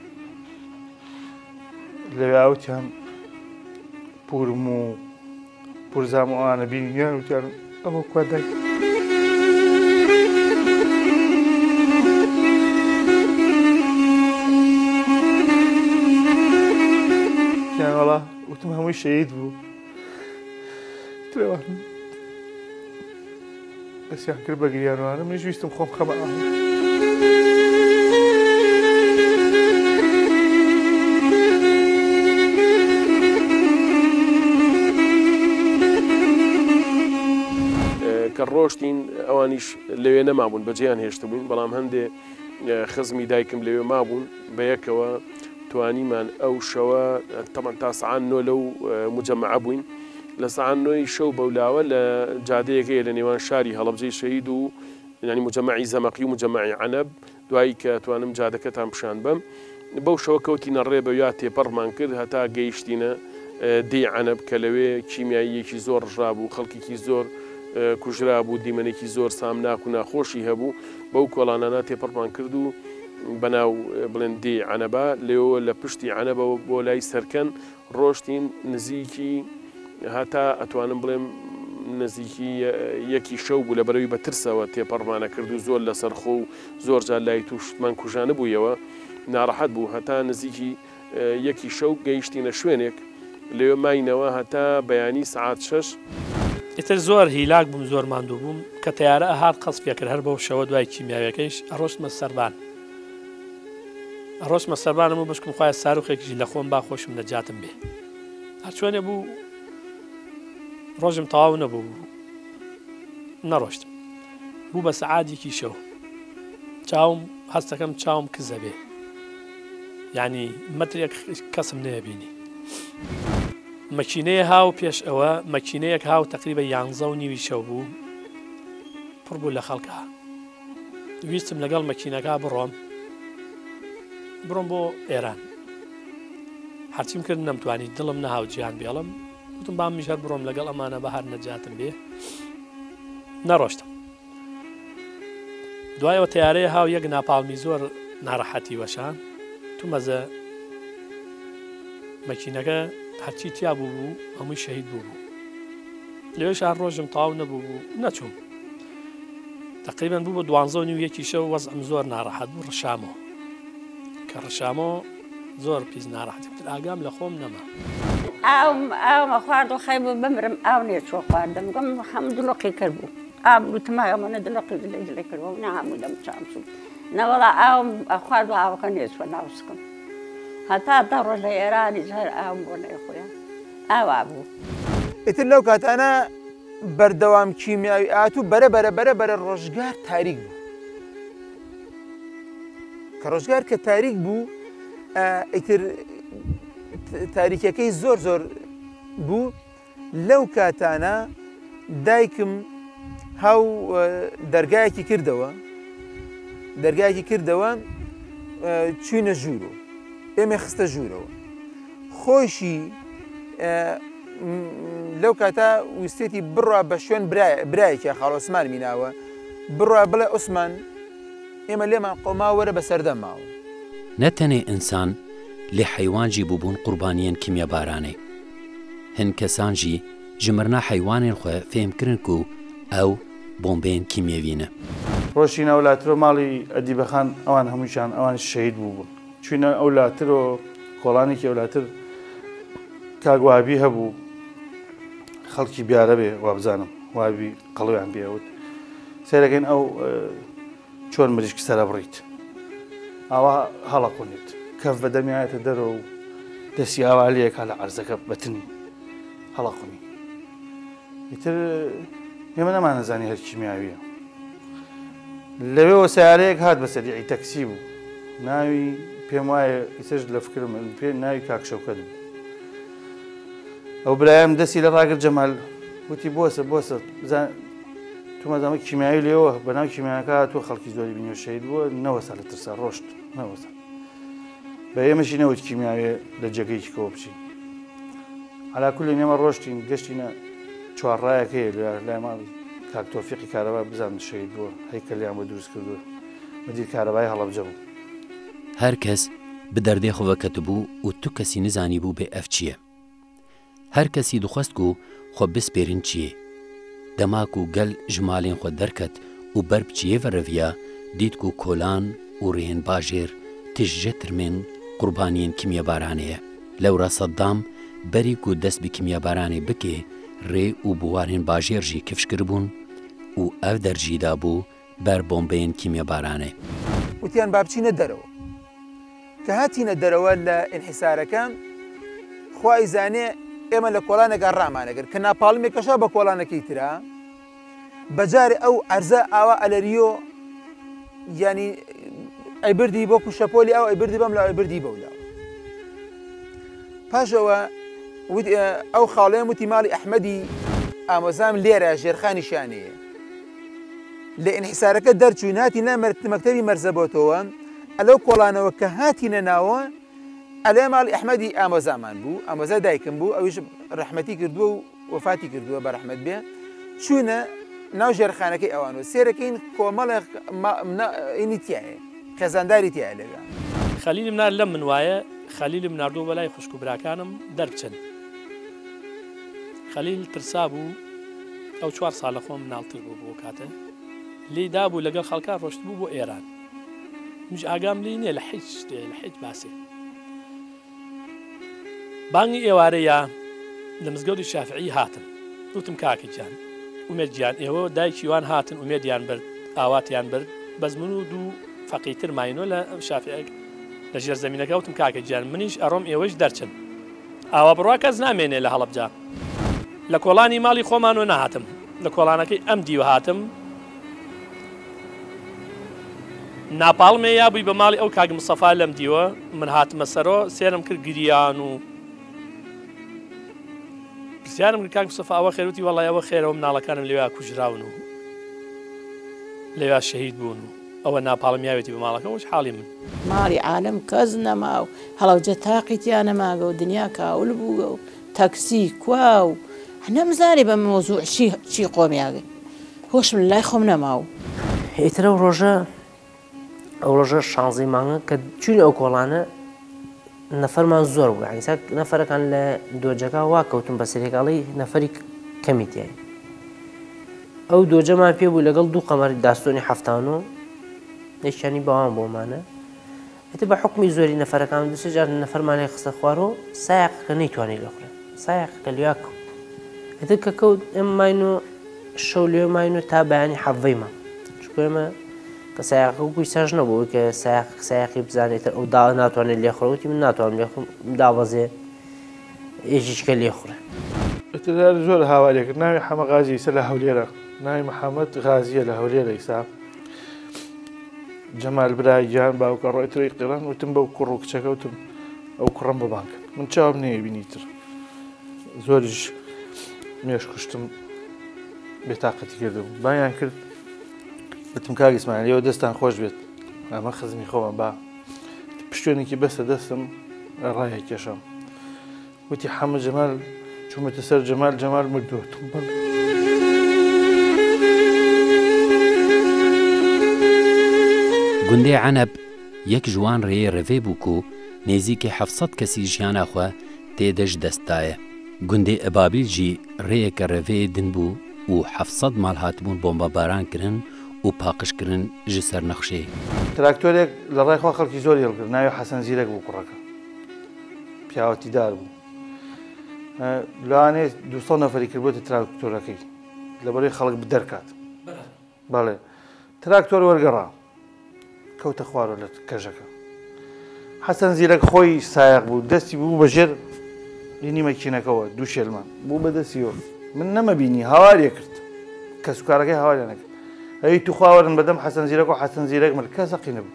لەوێ وتیان پورم و پورزام و ئەوانە بینیان وتیان ئەمە کوا دایک وەڵا وتم هەمووی شەهید بوو ترەوە دەستیان کرد بە گریانوانە منیش ویستم خۆم خەمە ئاو. کە ڕۆشتین ئەوانیش لەوێ نەمابوون بەجێیان هێشتبووین بەڵام هەندێ خزمی دایکم لەوێ مابوون بەیەکەوە توانیمان ئەو شەوە تەمان تا سەعات نۆ لەو مجەمەعە بووین لە سەعات نۆی شەو بەولاوە لە جادەیەک هەیە لە نێوان شاری هەڵەبجەی شەهید و یانی مجەمەعی زەمەقی و مجەمەعی عەنەب دوایی کە توانم جادەکەتان پیشان بەم بەو شەوە کەوتینە ڕێ بەویا تێپەڕمان کرد هەتا گەیشتینە دێی عەنەب کە لەوێ کیمیاییەکی زۆر ڕژابوو خەڵکێکی زۆر کوژرابوو دیمەنێکی زۆر سامناک و ناخۆشی هەبوو بەو کۆڵانانە تێپەڕمان کرد و بەناو بڵێن دێی عەنەبا لەوێوە لە پشتی عەنەبەوە بۆ لای سەرکەن ڕۆشتین نزیکی هەتا ئەتوانم بڵێم نزیکی یەکی شەو بوو لە بەرەوی بە ترسەوە تێپەڕمانە کرد و زۆر لەسەرخۆ و زۆر جار لای تووشمان کوژانبوویەوە ناڕەحەت بوو هەتا نزیکی یەکی شەو گەیشتینە شوێنێک لەوێ ماینەوە هەتا بەیانی سەعات شەش. ئیتر زۆر هیلاک بووم زۆر ماندوو بووم کە تەیارە ئەهات قەسفی ئەکرد هەر بەو شەوە دوای کیمیاویەکەیش ئەڕۆشتمە سەربان ئەڕۆشتمە سەربانم و بشکم خوایە ساروخێکیش لە خۆم با خۆشم نەجاتم بێ هەرچۆنێ بوو ڕۆژم تەواو نەبوو بوو نەڕۆشتم بوو بە سەعات یەکی شەو چاوم هەستەکەم چاوم کزە بێ یعنی مەترێک کەسم نەیەبینی مەکینەیە هاو پێش ئەوە مەکینەیەک هاو تقریبە یانزە و نیوی شەو بوو پڕ بوو لە خەڵکە ویستم لەگەڵ مەکینەکە بڕۆم بڕۆم بۆ ئێران هەرچیم کرد نەمتوانی دڵم نەهاو جیان بێڵم وتم با منیش هەر بڕۆم لەگەڵ ئەمانە بە هەر نەجاتم بێ نەڕۆشتم دوایەوە تیارەیە هاو یەک ناپاڵمی زۆر ناڕەحەتی وەشان تومەزە مەکینەکە هەرچی تیا بوو بوو هەمووی شەهید بوو بوو لەوێش هەر ڕۆژم تەواو نەبوو بوو نەچووم تقریبا بوو بە دوانزە و نیو یەکی شەو وەزعم زۆر ناڕەحەت بوو ڕشامۆ کە ڕشامۆ زۆر پیس ناڕەحەتی تر ئاگام لە خۆم نەما. ئاوم ئاوم ئەخوارد و خەی بوو بمرم ئاو نێچوە خواردم گوم هەموو دڵۆقی کرد بوو ئاو وتم ئەمەنە دڵۆقی دڵی دڵی کرد بوو نە هەموو دەم چاوم چوو نەوەڵا ئاوم ئەخوارد و ئاوەکە نێچوە ناو سکم هەتا دە ڕۆژ لە ئێرانیش هەر ئاوم بۆ نەیخۆیان ئاوا بوو. ئیتر لەو کاتانە بەردەوام کیمیاوی ئات و بەرە بەرە بەرە بەرە ڕۆژگار تاریک بوو. کە ڕۆژگار کە تاریک بوو ئیتر تاریکەکەی زۆر زۆر بوو لەو کاتانە دایکم هاو دەرگایەکی کردەوە دەرگایەکی کردەوە چوینە ژوورۆ ئێمە خستە ژوورەوە خۆشی لەو کاتە ویستێتی بڕوا بە شوێن برایەکی خاڵ عوسمان میناوە بڕوا بڵێ عوسمان ئێمە لێمان قەوما وەرە بە سەردەم ماوە. Ne tenê insan lê heywan jî bûbûn qurbaniyên kîmyabaranê. Hin kesan jî ji mirina heywanên xwe fêhm kirin ku ew bombeyên kîmyewî ne. ڕۆشتینە ئەولاترۆ ماڵی ئەدیبەخان ئەوان هەمووشیان ئەوانیش شەهید بووبوون. چووینە ئەولاترۆ کۆڵانێکی ئەولاتر کاک وابی هەبوو خەڵکی بیارە بێ وابزانم وابی قەڵویان پێ ئەوت سەیرەکەین ئەو چۆن مریشک سەرەبڕیت ئاوا هەڵەقونێت کەف بە دەمیایەتە دەرەوە و دەستی ئاوا لێکا لە عەرزەکە بەتنی هەڵەقونی ئیتر ئێمە نەمانەزانی هەر کیمیاویە لەوێوە سیارەیەک هات بە سەریعی تەکسی بوو ناوی پێم وایە ئیسەش لە فکرم پێ ناوی کاک شەوکەت بوو. ئەو برایم دەستی لە ڕاگرت جەمال وتی بۆسە بۆسە بزان تومەزانە کیمیایی لێەوە بەناو کیمیاکە هاتووە خەڵکی زۆری بینیوە شەهید بووە نەوەسا لە ترسا ڕۆشت نەوەسا بە ئێمەشی نەوت کیمیاوێ لە جێگەیەکی کەوە بچین علا کولی ئێمە ڕۆشتین گەشتینە چوارڕایەک هەیە لە لای ماڵی کاک تۆفیقی کارەبا بزانن شەهید بووە هەیکەلیان بۆ دروست کردووە مدیر کارەبای هەڵەبجە بوو. هەر کەس bi derdê xwe ve ketibû û tu kesî nizanîbû bê ev çi ye. Her kesî dixwest ku xwe bispêrin çiyê. Dema ku gel ji malên xwe derket û ber bi çiyê ve reviya, dît ku kolan û rêyên bajêr tije tirmên qurbaniyên kîmyabaranê ye. Lewra Saddam berî ku dest bi kîmyabaranê bike rê û biwarên bajêr jî kifş kiribûn û ev der jî dabû ber bombeyên kîmyabaranê. وتیان با بچینە دەرەوە. کە هاتینە دەرەوە لە ئینحیسارەکە، خوا ئەیزانێ ئێمە لە کۆڵانێکا ڕامانەگرت، کە ناپاڵمێک کەشا بە کۆڵانەکەی ترا، بەجارێ ئەو عەرزە ئاوا ئەلەریۆ یانی ئەیبردی وەکو شەپۆلی ئاو ئەیبردی بەم لاوە ئەیبردی بەو لاوە. پاشەوە ئەو خاڵەیەم وتی ماڵی ئەحمەدی ئامۆزام لێرە ژێرخانیشیان هەیە. لە ئینحیسارەکە دەرچووین هاتینە مەکتەبی مەرزەبۆتەوە، ئەلەو کۆڵانەوە کە هاتینە ناوە ئەلێ ماڵی ئەحمەدی ئامۆزامان بوو، ئامۆزای دایکم بوو، ئەویش ڕەحمەتی کردووە و وەفاتی کردووە بە ڕەحمەت بێ. چووینە ناو ژێرخانەکەی ئەوان و سێرەکەین کۆمەڵێک ئینی تیایە، خێزانداری تیایە لەوێ. خەلیلم نارد لەم من وایە، خەلیلم ناردووە بۆ لای خوشک و براکانم دەربچن. خەلیل ترسابوو، ئەو چوار ساڵ لە خۆم مناڵتر بوو بۆ کاتە، لێی دابوو لەگەڵ خەڵکا ڕۆشتبوو بۆ ئێران. منیش ئاگام لێی نییە لە هیچ شتێ، لە هیچ باسێ. بانگی ئێوارە یا لە مزگەوتی شافعی هاتم. وتم کاکە گیان، ئومێد گیان ئێوە دایکی وان هاتن ئومێدیان برد، ئاواتیان برد، بەس من و دوو فەقیتر ماینۆ لە شافعی لە ژێر زەمینەکە. وتم کاکە گیان منیش ئەڕۆم ئێوەیش دەرچن. ئاوا بڕوا کەس نامێنێ لە هەڵەبجە. لە کۆڵانی ماڵی خۆمانەوە نەهاتم، لە کۆڵانەکەی ئەم دیوە هاتم. ناپاڵمێ یابووی بە ماڵی ئەو کاک مستەفا لەم دیوە، من هاتمە سەرۆ سێرم کرد گریان و پرسیارم کرد کاک مستەفا ئەوە خێر؟ وتی وەڵای ئەوە خێرەوە مناڵەکانم لەوێ کوژراون و لەوێ شەهید بوون و ئەوە ناپاڵم یاوێتی بە ماڵەکە وەش حاڵی من. ماڵی عالەم کەس نەما و هەڵەوجە تاقی تیا نەماگە و دنیا کاول بووگە و تەکسی کوا و نەمزانی بە مەوزوع چی چی قۆمیاگە. هۆشم لە لای خۆم نەماو. ئیتر ئەو ڕۆژە ئەو ڕۆژە شانزەی مانگە کە چوین ئەو کۆڵانە نەفەرمان زۆر بوو یعنی سا نەفەرەکان لە دۆجەکە وا کەوتن بە سەرێکاڵی نەفەری کەمی تیای ئەو دۆجەمان پێ بوو لەگەڵ دوو قەمەر داستۆنی حەفتانۆ یەکیانی باوان بۆمانە ئیتر بە حوکمی زۆری نەفەرەکان دوو سێ جار نەفەرمان لێ خستە خوارەوە سایەقەکە نەیتوانی لێ خوڕێ سایەقەکە لێیا کەوت ئیتر کە کەوت ئێمە ماین و شەو لێ ماین و تا بەیانی حەڤەی ما چونکە ئێمە کە سایەقەکە وەکو ئیستاش نەبوو کە سایەق سایەقی بزانێت ئەو دا ناتوانێت لێ خوڕێ وتی من ناتوانم لێ خۆم دابەزێ یەکێکە لێ خوڕێ. ئیتر هەر زۆر هاواری کرد ناوی حەمە غازی ئیستا لە هەولێرە ناوی محەمەد غازیە لە هەولێرە ئیستا جەمال برا گیان باوکە ڕۆی ترەی قیڕان وتم بەو کوڕ و کچەکە وتم ئەو کوڕەم بە بانگ کرد من چاوم نەیبینی تر زۆریش مێش کوشتم بێتاقەتی کردم بایان کرد وتم کاک ئیسماعیل ئێوە دەستان خۆش بێت ئەمە خزمی خۆمە با پشتێنێکی بەسە دەستم ڕایە کێشام وتی حەمە جەمال چوومەتە سەر جەمال جەمال مردووە وتم بەڵێ. Gundê Eneb yek ji wan rêyê revê bû ku nêzîkî 700 kesî jiyana xwe tê de ji dest daye. Gundê Ebabîl jî rêyeke revêyê din bû û 700 mal hatibûn bombebaran kirin û paqijkirin ji ser nexşê. تراکتۆرێک لە ڕای خوا خەڵکی زۆری هەڵکرد ناوی حەسەن زیرەک بوو کوڕەکە. پیاوەتیدار بوو لەوانەیە 200 نەفەری کردبێتە تراکتۆرەکەی لەبەرەی خەڵک بدەرکات بەڵێ تراکتۆر وەرگەڕا کەوتە خوارەوە لە کەژەکە حەسەن زیرەک خۆی سایەق بوو دەستی بوو بە ژێر ینی مەکینەکەوە دوو شێلمان بوو بە دەستیەوە من نەمەبینی هاوارێ کرد کەسوکارەکەی هاواریان نەکرد ئەی توخوا وەرن بەدەم حەسەن زیرەک و حەسەن زیرەک مرد کەس هەقی نەبوو.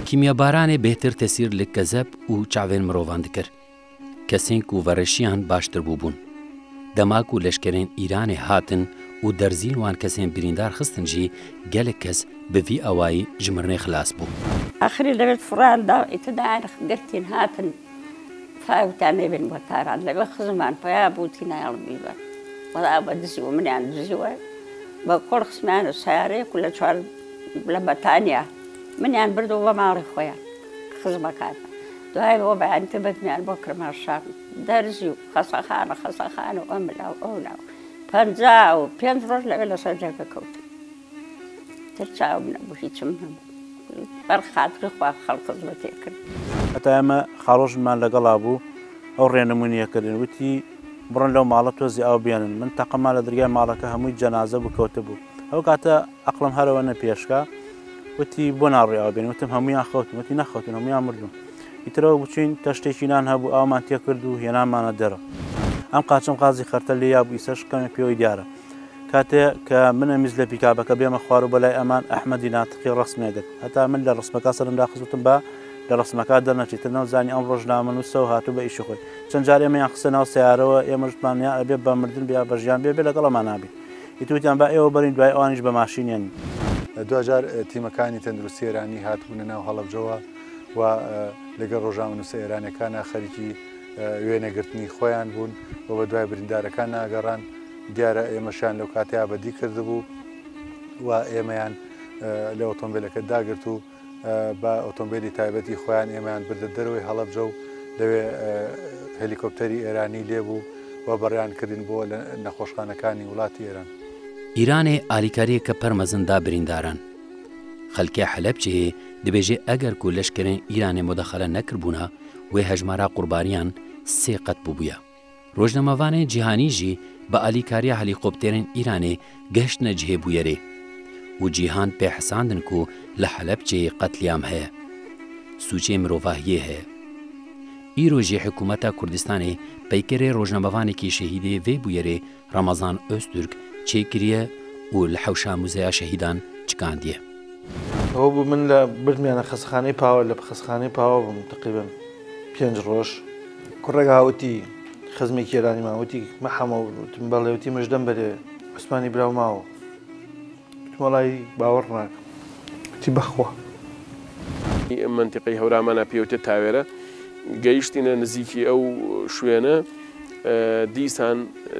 Kîmyabaranê bêhtir tesîr li kezeb û çavên mirovan dikir. Kesên ku vereşiyan baştir bûbûn. Dema ku leşkerên Îranê hatin û derzî li wan kesên birîndar xistin jî gelek kes bi vî awayî ji mirinê xilas bû. Axirî lewê fûran da îtidayên girtîn hatin fawta nêbin bo Taran lewê xizman peya bû tînayal bîbe wela be dizî û minyan dizî we be kol xismiyan û seyareyê ku li çar li betaniya minyan bird û be malê xwe ya xizmekan دوای بۆ بەیانی تر بردمیان بۆ کرماشان دەرزی و خەسەخانە خەسەخانە و ئەملا و ئەولا و 55 ڕۆژ لەوێ لەسەر جێگە کەوتم تر چاوم نەبوو هیچم نەبوو بەر خاتری خوا خەڵک خزمەتێ کرد. هەتا ئێمە خاڵۆژنمان لەگەڵا بوو ئەو ڕێنمونیە کردین وتی بڕۆن لەو ماڵە تۆزی ئاو بێنن من تەقەما لە دەرگای ماڵەکە هەمووی جەنازە بوو کەوتبوو ئەو کاتە ئەقڵم هەرەوە نەپێشکا وتی بۆ ناڕۆی ئاو بێنی وتم هەموویان خەوتن وتی نەخەوتن هەموویان مردوون ئیترەوە بچین تەشتێکی نان هەبوو ئاومان تێکرد و هێنامانە دەرە ئەم قاچم قازی خەرتە لێ یابوو ئیسەش کەمێ پێوەی دیارە کاتێ کە من ئەمیست لە پیکابەکە بێمە خوار و بەلای ئەمان ئەحمەدی ناتقی ڕەسمێ گرت هەتا من لە ڕسمەکە سەرم داخست وتم با لە ڕسمەکە دەرنەچێت تر نەوزانی ئەم ڕۆژنامەنووسە و هاتوو بە ئیشی خۆی چەند جار ئێمەیان خستە ناو سەیارەوە ئێمەش وتمان یا ئەبێ بە مردن بێ یا بە ژیان بێ بێ لەگەڵمان نابین ئیتر وتیان با ئێوە بەرین دوای ئەوانیش بە ماشین یەن. دواجار تیمەکانی تەندروستی ئێرانی هاتبوونە ناو هەڵەبجەوە و لەگەڵ ڕۆژنامەنووسە ئێرانیەکانا خەریکی وێنەگرتنی خۆیان بوون و بە دوای بریندارەکان ناگەڕان. دیارە ئێمەشیان لەو کاتەیا بەدی کردبوو و ئێمەیان لە ئۆتۆمبیلەکە داگرت و بە ئۆتۆمبیلی تایبەتی خۆیان ئێمەیان بردە دەرەوەی هەڵەبجە و لەوێ هەلیکۆپتەری ئێرانی لێبوو و بەڕێیان کردین بۆ لە نەخۆشخانەکانی وڵاتی ئێران. ئیرانێ ئالیکاریەکە پەر مەزن دا برینداران. خەلکێ حەلەبچێ دبێژێ ئەگەر کو لەشکرێن ئیرانێ مودەخەلە نەکربوونا وێ هەژمارا قوربانیان سێ قەت ببوویا. Rojnamevanên cîhanî jî bi alîkariya helîkopterên Îranê gihiştine cihê bûyerê û cîhan pê hesandin ku li Helebçeyê qetlîam heye, sûcê mirovahiyê heye. Îro jî hikûmeta Kurdistanê peykerê rojnamevanekî şehîdê vê bûyerê Ramazan Öztürk çêkiriye û li hewşa Muzeya Şehîdan çikandiye. ئەوە بوو من لە بردمیانە خەسخانەی پاوە لە خەسخانەی پاوە بووم تقریبا پێنج ڕۆژ کوڕێک هاوتی خزمێکی ئێرانیمان وتی مەحەمە وتم بەڵێ وتی مژدەم بەرێ عوسمانی براو ماوە وتم وەڵی باوەڕ ناکەم وتی بەخوا. مەنتیقەی هەورامانا پێوتێ تاوێرە گەیشتینە نزیکی ئەو شوێنە دیسان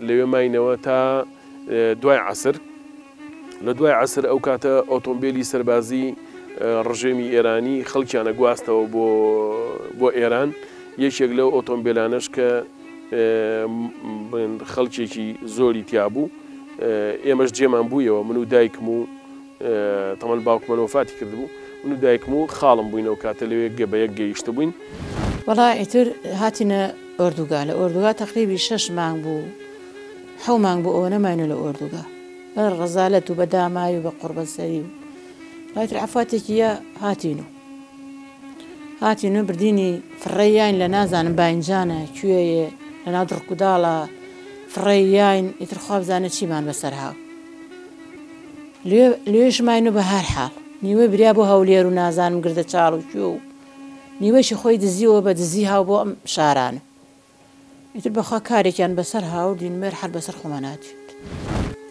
لەوێ ماینەوە تا دوای عەسر لە دوای عەسر ئەو کاتە ئۆتۆمبیلی سەربازی ڕژێمی ئێرانی خەڵکیانە گواستەوە بۆ بۆ ئێران یەکێک لەو ئۆتۆمبیلانەش کە خەڵکێکی زۆری تیابوو ئێمەش جێمان بوویەوە من و دایکم و تەمەن باوکمەن وەفاتی کردبوو من و دایکم و خاڵم بووین ئەو کاتە لەوێ گە بە یەک گەیشتبووین. وەڵا ئیتر هاتینە ئۆردوگا لە ئۆردوگا تەقریبی شەش مانگ بوو حەو مانگ بوو ئەوە نەماینە لە ئۆردوگا بە ڕەزالەت و بە داماوی و بە قوڕبەسەری و دواتر عەفاتێکی یە هاتین و هاتین و بردینی فڕێیاین لە نازانم باینجانە کوێیە لە ناو دڕکوداڵە فڕێیاین ئیتر خوا بزانێ چیمان بەسەر هاو لێش ماین و بە هەر حاڵ نیوەی بریا بۆ هەولێر و نازانم گردە چاڵ و کوێ و نیوەشی خۆی دزیەوە بە دزی هاو بۆ ئەم شارانە ئیتر بەخوا کارێکیان بەسەر هاوردین مەر حەر بەسەر خۆمان هاتین.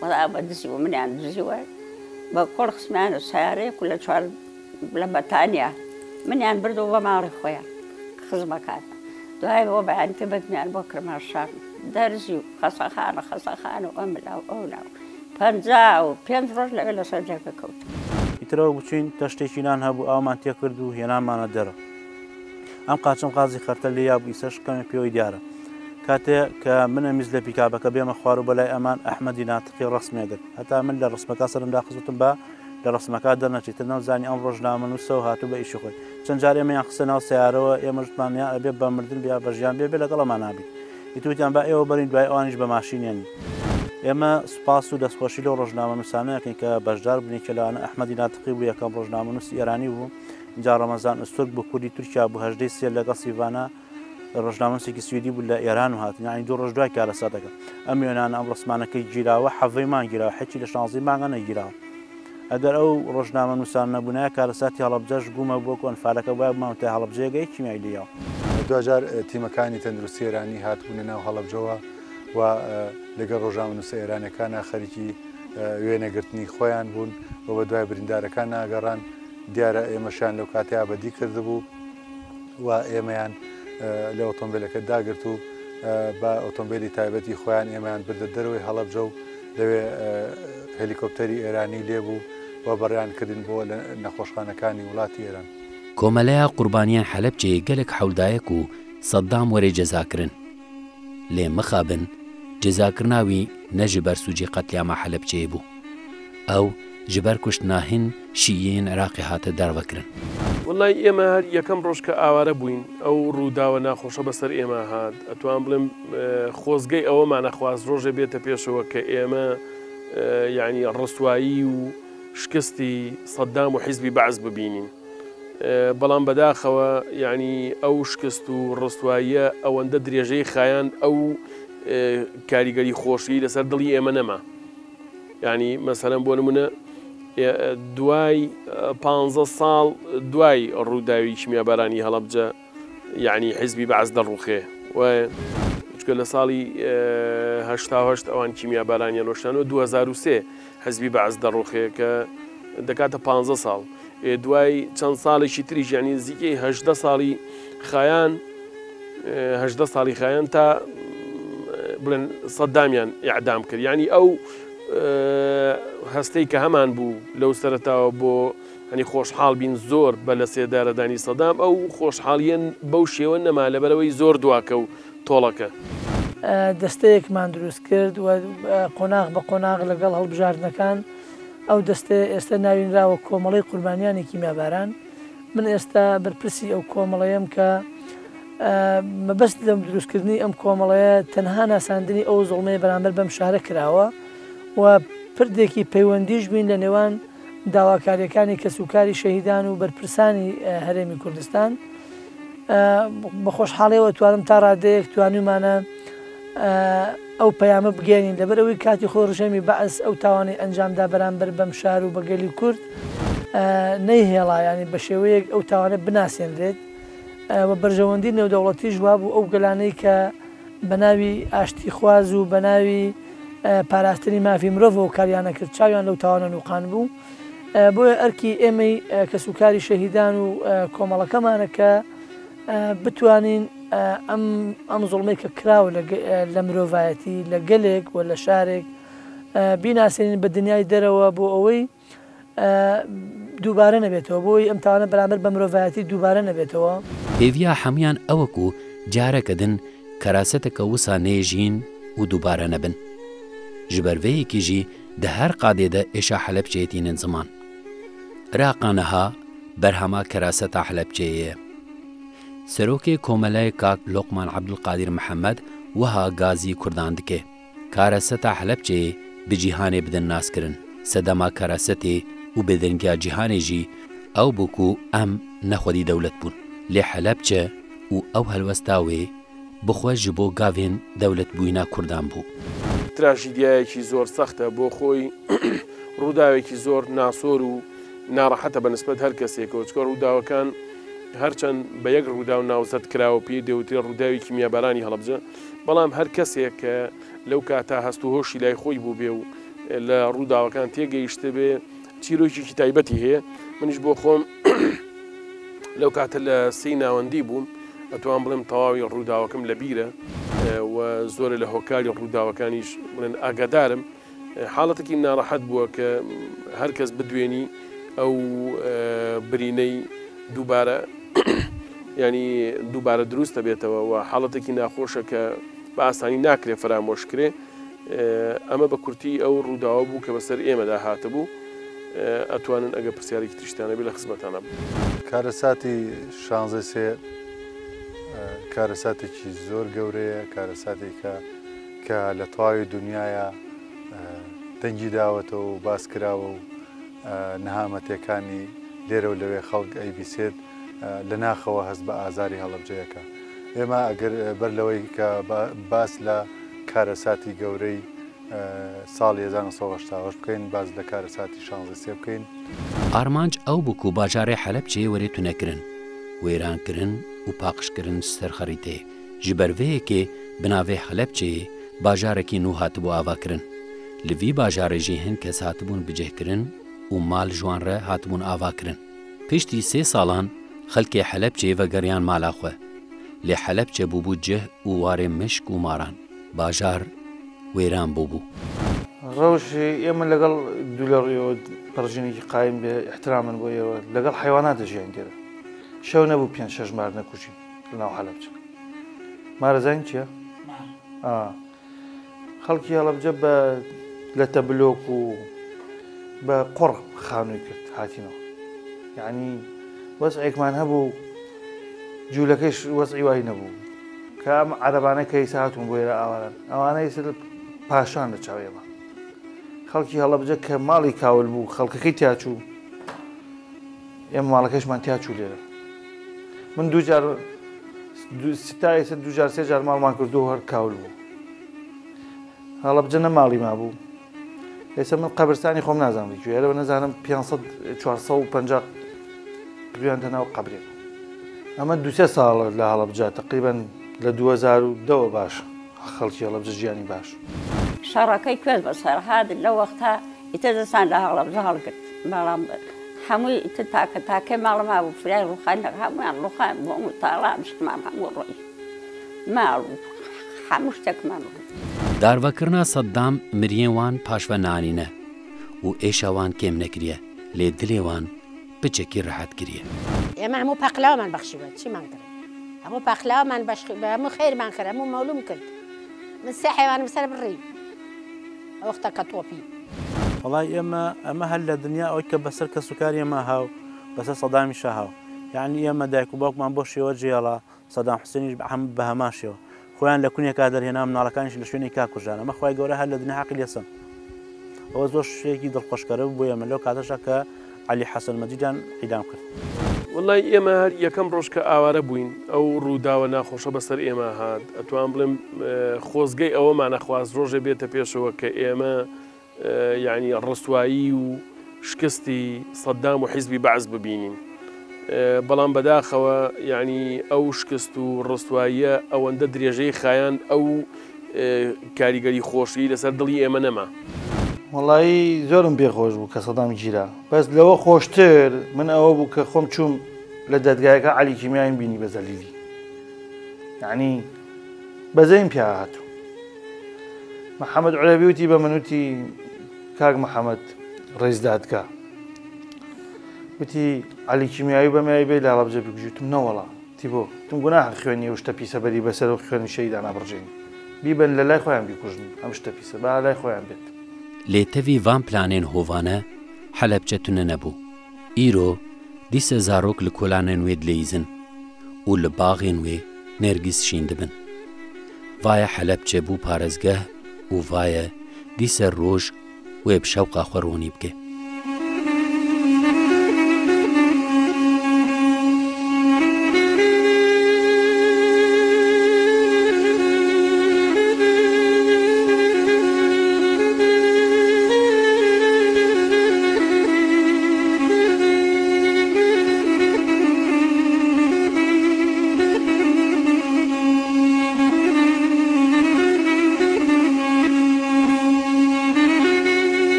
وەڵا بە دزی و منیان دزیوە بە کۆڵ خستمیانە سەیارەیەک و لە چوار لە بەتانیا منیان بردەوە بە ماڵی خۆیان خزمەکان دوای بۆ بەیانی تر بردمیان بۆ کرماشان دەرزی و خەسەخانە خەسەخانە و ئەملا و ئەولا و 55 ڕۆژ لەوێ لەسەر جێگە کەوتم. ئیترەوە بچووین تەشتێکی نان هەبوو ئاومان تێکرد و هێنامانە دەرە. ئەم قاچم قازی خەرتە لێ یابوو ئیسەش کەمێ پێوەی دیارە. کاتێ کە من ئەمیست لە پیکابەکە بێمە خوار و بەلای ئەمان ئەحمەدی ناتقی ڕەسمێ گرت. هەتا من لە ڕسمەکە سەرم داخست وتم با لە ڕسمەکە دەرنەچێ تر نەوزانی ئەم ڕۆژنامەنووسە و هاتوو بە ئیشی خۆی. چەند جار ئێمەیان خستە ناو سەیارەوە ئێمەش وتمان یا ئەبێ بە مردن بێ یا بە ژیان بێ بێ لەگەڵمان نابین. ئیتر وتیان با ئێوە بەرین دوای ئەوانیش بە ماشین یەنین. ئێمە سوپاس و دەستخۆشی لەو ڕۆژنامەنووسانە ئەکەین کە بەشدار بوون یەکێ لەوانە ئەحمەدی ناتقی بوو یەکەم ڕۆژنامەنووسی ئێرانی بوو. ئینجا ڕەمەزان ئوزتورک بوو کوردی تورکیا بوو هەژدەی سێ لەگەڵ سیڤانا ڕۆژنامەنووسێکی سویدی بوو لە ئێران و هاتن یعنی دوو ڕۆژ دوای کارەساتەکە ئەم وێنانە ئەم ڕسمانەکەی گیراوە حەڤەی مانگ گیراوە حەچی لە شانزەی مانگە نەگیراوە ئەگەر ئەو ڕۆژنامەنووسان نەبوونایە کارەساتی هەڵەبجەش گومە بووە کۆ ئەنفالەکە بوایە بماوە تا هەڵەبجەیەگەی کیمیای لێیاوە. دواجار تیمەکانی تەندروستی ئێرانی هاتبوونە ناو هەڵەبجەوە. و لەگەڵ ڕۆژنامەنووسە ئێرانیەکانا خەریکی وێنەگرتنی خۆیان بوون و بە دوای بریندارەکان ناگەڕان، دیارە ئێمەشیان لەو کاتەیا بەدی کردبوو و ئێمەیان لە ئۆتۆمبیلەکە داگرت و بە ئۆتۆمبیلی تایبەتی خۆیان ئێمەیان بردە دەرەوەی هەڵەبجە و لەوێ هەلیکۆپتەری ئێرانی لێبوو و بەڕێیان کردین بۆ لە نەخۆشخانەکانی وڵاتی ئێران. کۆمەلەیا قوربانیان حەلەبچەیێ گەلەک حەول دایە کو سەدام وەرێ جەزا کرن. لێ مخابن جەزاکرنا وی نە ji ber sûcê qetlîama Helebçeyê bû. Ew ji ber kuştina hin Şîiyeyên Iraqê hate darvekirin. وەڵای ئێمە هەر یەکەم ڕۆژ کە ئاوارە بووین ئەو ڕووداوە ناخۆشە بەسەر ئێمە هات ئەتوان بڵێم خۆزگەی ئەوەمان ئەخواست ڕۆژێ بێتە پێشەوە کە ئێمە یعنی ڕسوایی و شکستی سەدام و حیزبی بەعس ببینین بەڵام بەداخەوە یعنی ئەو شکست و ڕسواییە ئەوەندە درێژەی خایاند ئەو کاریگەری خۆشی لەسەر دڵی ئێمە نەما یعنی مەسەلەن بۆ نمونە دوای پ ساڵ دوای ڕووداوی کیمیابارانی هەڵەبجە یعنی حیزبی بەعس دەڕوخێ وایە چکە لە ساڵی هەشت ئەوان کیمیابارانیان وەشانەوە 2023 حزبی بەعس دەڕوخێ کە دەکاتە پ ساڵ دوای چەند ساڵێکی تریش یعنی نزیکەی هەژدە ساڵی خایان هەژدە ساڵی خایان تا بڵێن سەدامیان ئیعدام کرد یعنی ئەو هەستەی کە هەمان بوو لەو سەرتاوە بۆ هەنی خۆشحاڵ بین زۆر بە لە سێدارەدانی سەدام ئەو خۆشحاڵیەن بەو شێوە نەما لەبەرەوەی زۆر دواکە و تۆڵەکە. دەستەیەکمان دروست کرد و قۆناغ بە قۆناغ لەگەڵ هەڵبژاردنەکان ئەو دەستەیە ئێستا ناوی نراوە کۆمەڵەی قوربانیانی کیمیاباران، من ئێستا بەرپرسی ئەو کۆمەڵەیەم کە مەبەست لەم دروستکردنی ئەم کۆمەڵەیە تەنها ناساندنی ئەو زوڵمەیە بەرامبەر بەم شارە کراوە و پردێکی پەیوەندیش بین لە نێوان داواکارییەکانی کەسوکاری شەهیدان و بەرپرسانی هەرێمی کوردستان. بە خۆشحاڵیەوە توانم تا ڕادەیەک توانیومانە ئەو پەیامە بگەیەنین، لەبەر ئەوەی کاتی خۆی ڕژێمی بەعس ئەو تاوانەی ئەنجامدا بەرامبەر بەم شار و بە گەلی کورد نەیهێڵا یانی بە شێوەیەک ئەو تاوانە بناسێنرێت و بەرژەوەندی نێودەوڵەتیش وابوو ئەو گەلانەی کە بە ناوی ئاشتیخواز و بە ناوی پاراستنی مافی مرۆڤەوە کاریانە کرد چاویان لەو تاوانە نوقان بوو. بۆیە ئەرکی ئێمەی کەسوکاری شەهیدان و کۆمەڵەکەمانە کە بتوانین ئەم ئەم زوڵمەی کە کراوە لە مرۆڤایەتی لە گەلێک و لە شارێک بیناسێنین بە دنیای دەرەوە بۆ ئەوەی دووبارە نەبێتەوە بۆی ئەم تاوانە بەرامبەر بە مرۆڤایەتی دووبارە نەبێتەوە. هێڤیا هەموویان ئەوە کو جارەکە دن کەراسەتەکە وسا نێژین و دووبارە نەبن. Ji ber vê yekê jî di her qadê de êşa Helebçeyê tînin ziman. Iraqa niha berhema keraseta Helebçeyê ye. Serokê Komeleyê Kak Loqman Ebdulqadîr Mihemed wiha gazî Kurdan dike, Kareseta Helebçeyê bi cîhanê bidin naskirin. Sedema kerasetê û bêdengiya cîhanê jî ew bû ku em ne xwedî dewlet bûn. Lê Helebçe û ew helwesta wê bi xwe ji bo gavên dewletbûyîna Kurdan bû. تراژیدیایەکی زۆر سەختە بۆ خۆی ڕووداوێکی زۆر ناسۆر و ناڕەحەتە بە نسبەت هەر کەسێکەوە چکە ڕووداوەکان هەرچەند بە یەک ڕووداو ناوزەد کراوە پێی دەوترێ ڕووداوی کیمیابارانی هەڵەبجە بەڵام هەر کەسێک کە لەو کاتە هەست و هۆشی لای خۆی بووبێ و لە ڕووداوەکان تێگەیشتبێ چیرۆکێکی تایبەتی هەیە منیش بۆ خۆم لەو کاتە لە سێی ناوەندی بووم ئەتوان بڵێم تەواوی ڕووداوەکەم لە بیرە و زۆرە لە هۆکاری ڕووداوەکانیش بڵێن ئاگادارم حاڵەتێکی ناڕەحەت بووە کە هەر کەس بدوێنی ئەو برینەی دووبارە ینی دووبارە دروستە بێتەوە و حاڵەتێکی ناخۆشە کە بە ئاسانی ناکرێ فەرامۆش کرێ ئەمە بە کورتی ئەو ڕووداوە بوو کە بەسەر ئێمەدا هاتبوو ئەتوانن ئەگەر پرسیارێکی تریشتان هەبێ لە خزمەتانا بم. کارەساتی شانزەی سێ کارەساتێکی زۆر گەورەیە، کارەساتێکە کە لە تەواوی دونیایا دەنگی داوەتەوە و باس کراوە و نەهامەتیەکانی لێرە و لەوێ خەڵک ئەیبیسێت لە ناخەوە هەست بە ئازاری هەڵەبجەیەکە. ئێمە ئەگەر بەر لەوەی کە باس لە کارەساتی گەورەی ساڵی 1988 بکەین، باس لە کارەساتی شانزەی سێ بکەین. ئارمانج ئەو بوو کو باجارê Helebçeyê werê tunekirin، wêrankirin û paqijkirin ji ser xerîteyê. Ji ber vê yekê bi navê Helebçeyê bajarekî nû hatibû avakirin. Li vî bajarê jî hin kes hatibûn bicihkirin û mal ji wan re hatibûn avakirin. Piştî sê salan xelkê Helepçeyê vegeriyan mala xwe. Lê Helepçe bûbû cih û warê mişk û maran. Bajar wêran bûbû. Rewş ئێمە لەگەڵ دوو لە ڕوویەوە پەڕژینێکی قایم بێ ئیحترامن بۆ ئێوە لەگەڵ حەیوانات دەژیاین لێرە شەو نەبوو پێنج شەش مار نەکوژین لەناو هەلەبجە مارە زانین چییە؟ خەڵکی هەڵەبجە بە لەتە بلۆک و بە قوڕ خانووی کرد هاتینەوە یعنی وەزعێکمان هەبوو جوولەکەش وەزعی وای نەبوو کە ئەم عەرەبانە کە ئیسا هاتوون بۆ ئێرە ئاواران ئەوانە ئیسر پاشان لە چاو ئێمە خەڵکی هەڵەبجە کە ماڵی کاول بوو خەڵکەکەی تیاچوو ئێمە ماڵەکەشمان تیاچوو لێرە من دووجار تا ئێستا دووجار سێ جار ماڵمان کردو هەر کاول بوو هەڵەبجە نە ماڵی مابوو ئێستا من قەبرستانی خۆم نازانم لە کوێیە لەوە نەزانم 500 450 کردویانتە ناو قەبرێک ئەمە دوسێ ساڵە لە هەڵەبجە تقریبا لە 2010 باش خەڵکی هەڵەبجە ژیانی باش. شەڕەکەی کوێت بەسەر هات لەو وەختە ئیتر دەستان لە هەڵەبجە هەڵگرت بەڵام هەمووی ئیتر تاکە تاکەی ماڵ مابوو فریای ڕووخان هەموویان ڕووخان بۆم و تاڵان شتمان هەموو ڕۆی ماڵ و هەموو شتێکمان ڕۆی. Darvekirina Seddam miriyên wan paşve neanîne û êşa wan kêm nekiriye lê dilê wan piçekî rehet kiriye. ئێمە هەموو پاقلاوەمان بەخشیوە چیمان کرد هەموو پاقلاوەمان بەشخی هەموو خێرمان کرد هەموو مەولوم کرد من سێ حەیوانم سەر بڕی ئەو وەختە کە تۆپی. وەڵای ئێمە ئەمە هەر لە دنیا ئەوەی کە بەسەر کەسوکاری ئێمە هاو بەسەر سەدامیشا هاو یەعنی ئێمە دایک و باوکمان بۆ شێوە جێڵا سەدام حوسێنیش بە هەمان شێوە خۆیان لە کونێکا دەرهێنا مناڵەکانیش لە شوێنێکا کوژران ئەمە خوای گەورە هەر لە دنیا حەقی لێ سەند ئەوە زۆر شتێکی دڵخۆشکەرە بوو بۆ ئێمە لەو کاتەشا کە عەلی حەسەن مەجیدیان عیدام کرد. وەڵای ئێمە هەر یەکەم ڕۆژ کە ئاوارە بووین ئەو ڕووداوە ناخۆشە بەسەر ئێمە هات ئەتوان بڵێم خۆزگەی ئەوەمان ئەخواست ڕۆژێ بێتە پێشەوە کە ئێمە یانی ڕسوایی و شکستی سەدام و حیزبی بەعس ببینین بەڵام بەداخەوە یانی ئەو شکست و ڕسواییە ئەوەندە درێژەی خایاند ئەو کاریگەری خۆشی لەسەر دڵی ئێمە نەما. وەڵایی زۆرم پێ خۆش بوو کە سەدام گیرا بەس لەوە خۆشتر من ئەوە بوو کە خۆم چووم لە دادگایەکە عەلی کیمیایم بینی بە زەلیلی یعنی بەزەیم پیا هاتوو محەممەد عرەبی وتی بە من وتی کاک محەممەد ڕێز دادگا وتی عەلی کیمیایی بەمای بێ لە هەڵەبجە بگوژی وتم نەوەڵا تی بۆ وتم گوناحە خوێنی ئەو شتە پیسە بەری بەسەر و خوێنی شەهیدانا بڕژێنی بیبەن لە لای خۆیان بیکوژن ئەم شتە پیسە با لای خۆیان بێت. Lê tevî van planên hovane Helepçe tune nebû. Îro dîsa zarok li kolanên wê dileyîzin û li baxên wê nêrgîz şîn dibin. Vaye Helepçe bû parêzgeh û vaye dîsa roj wê bi şewqa xwe ronî bike.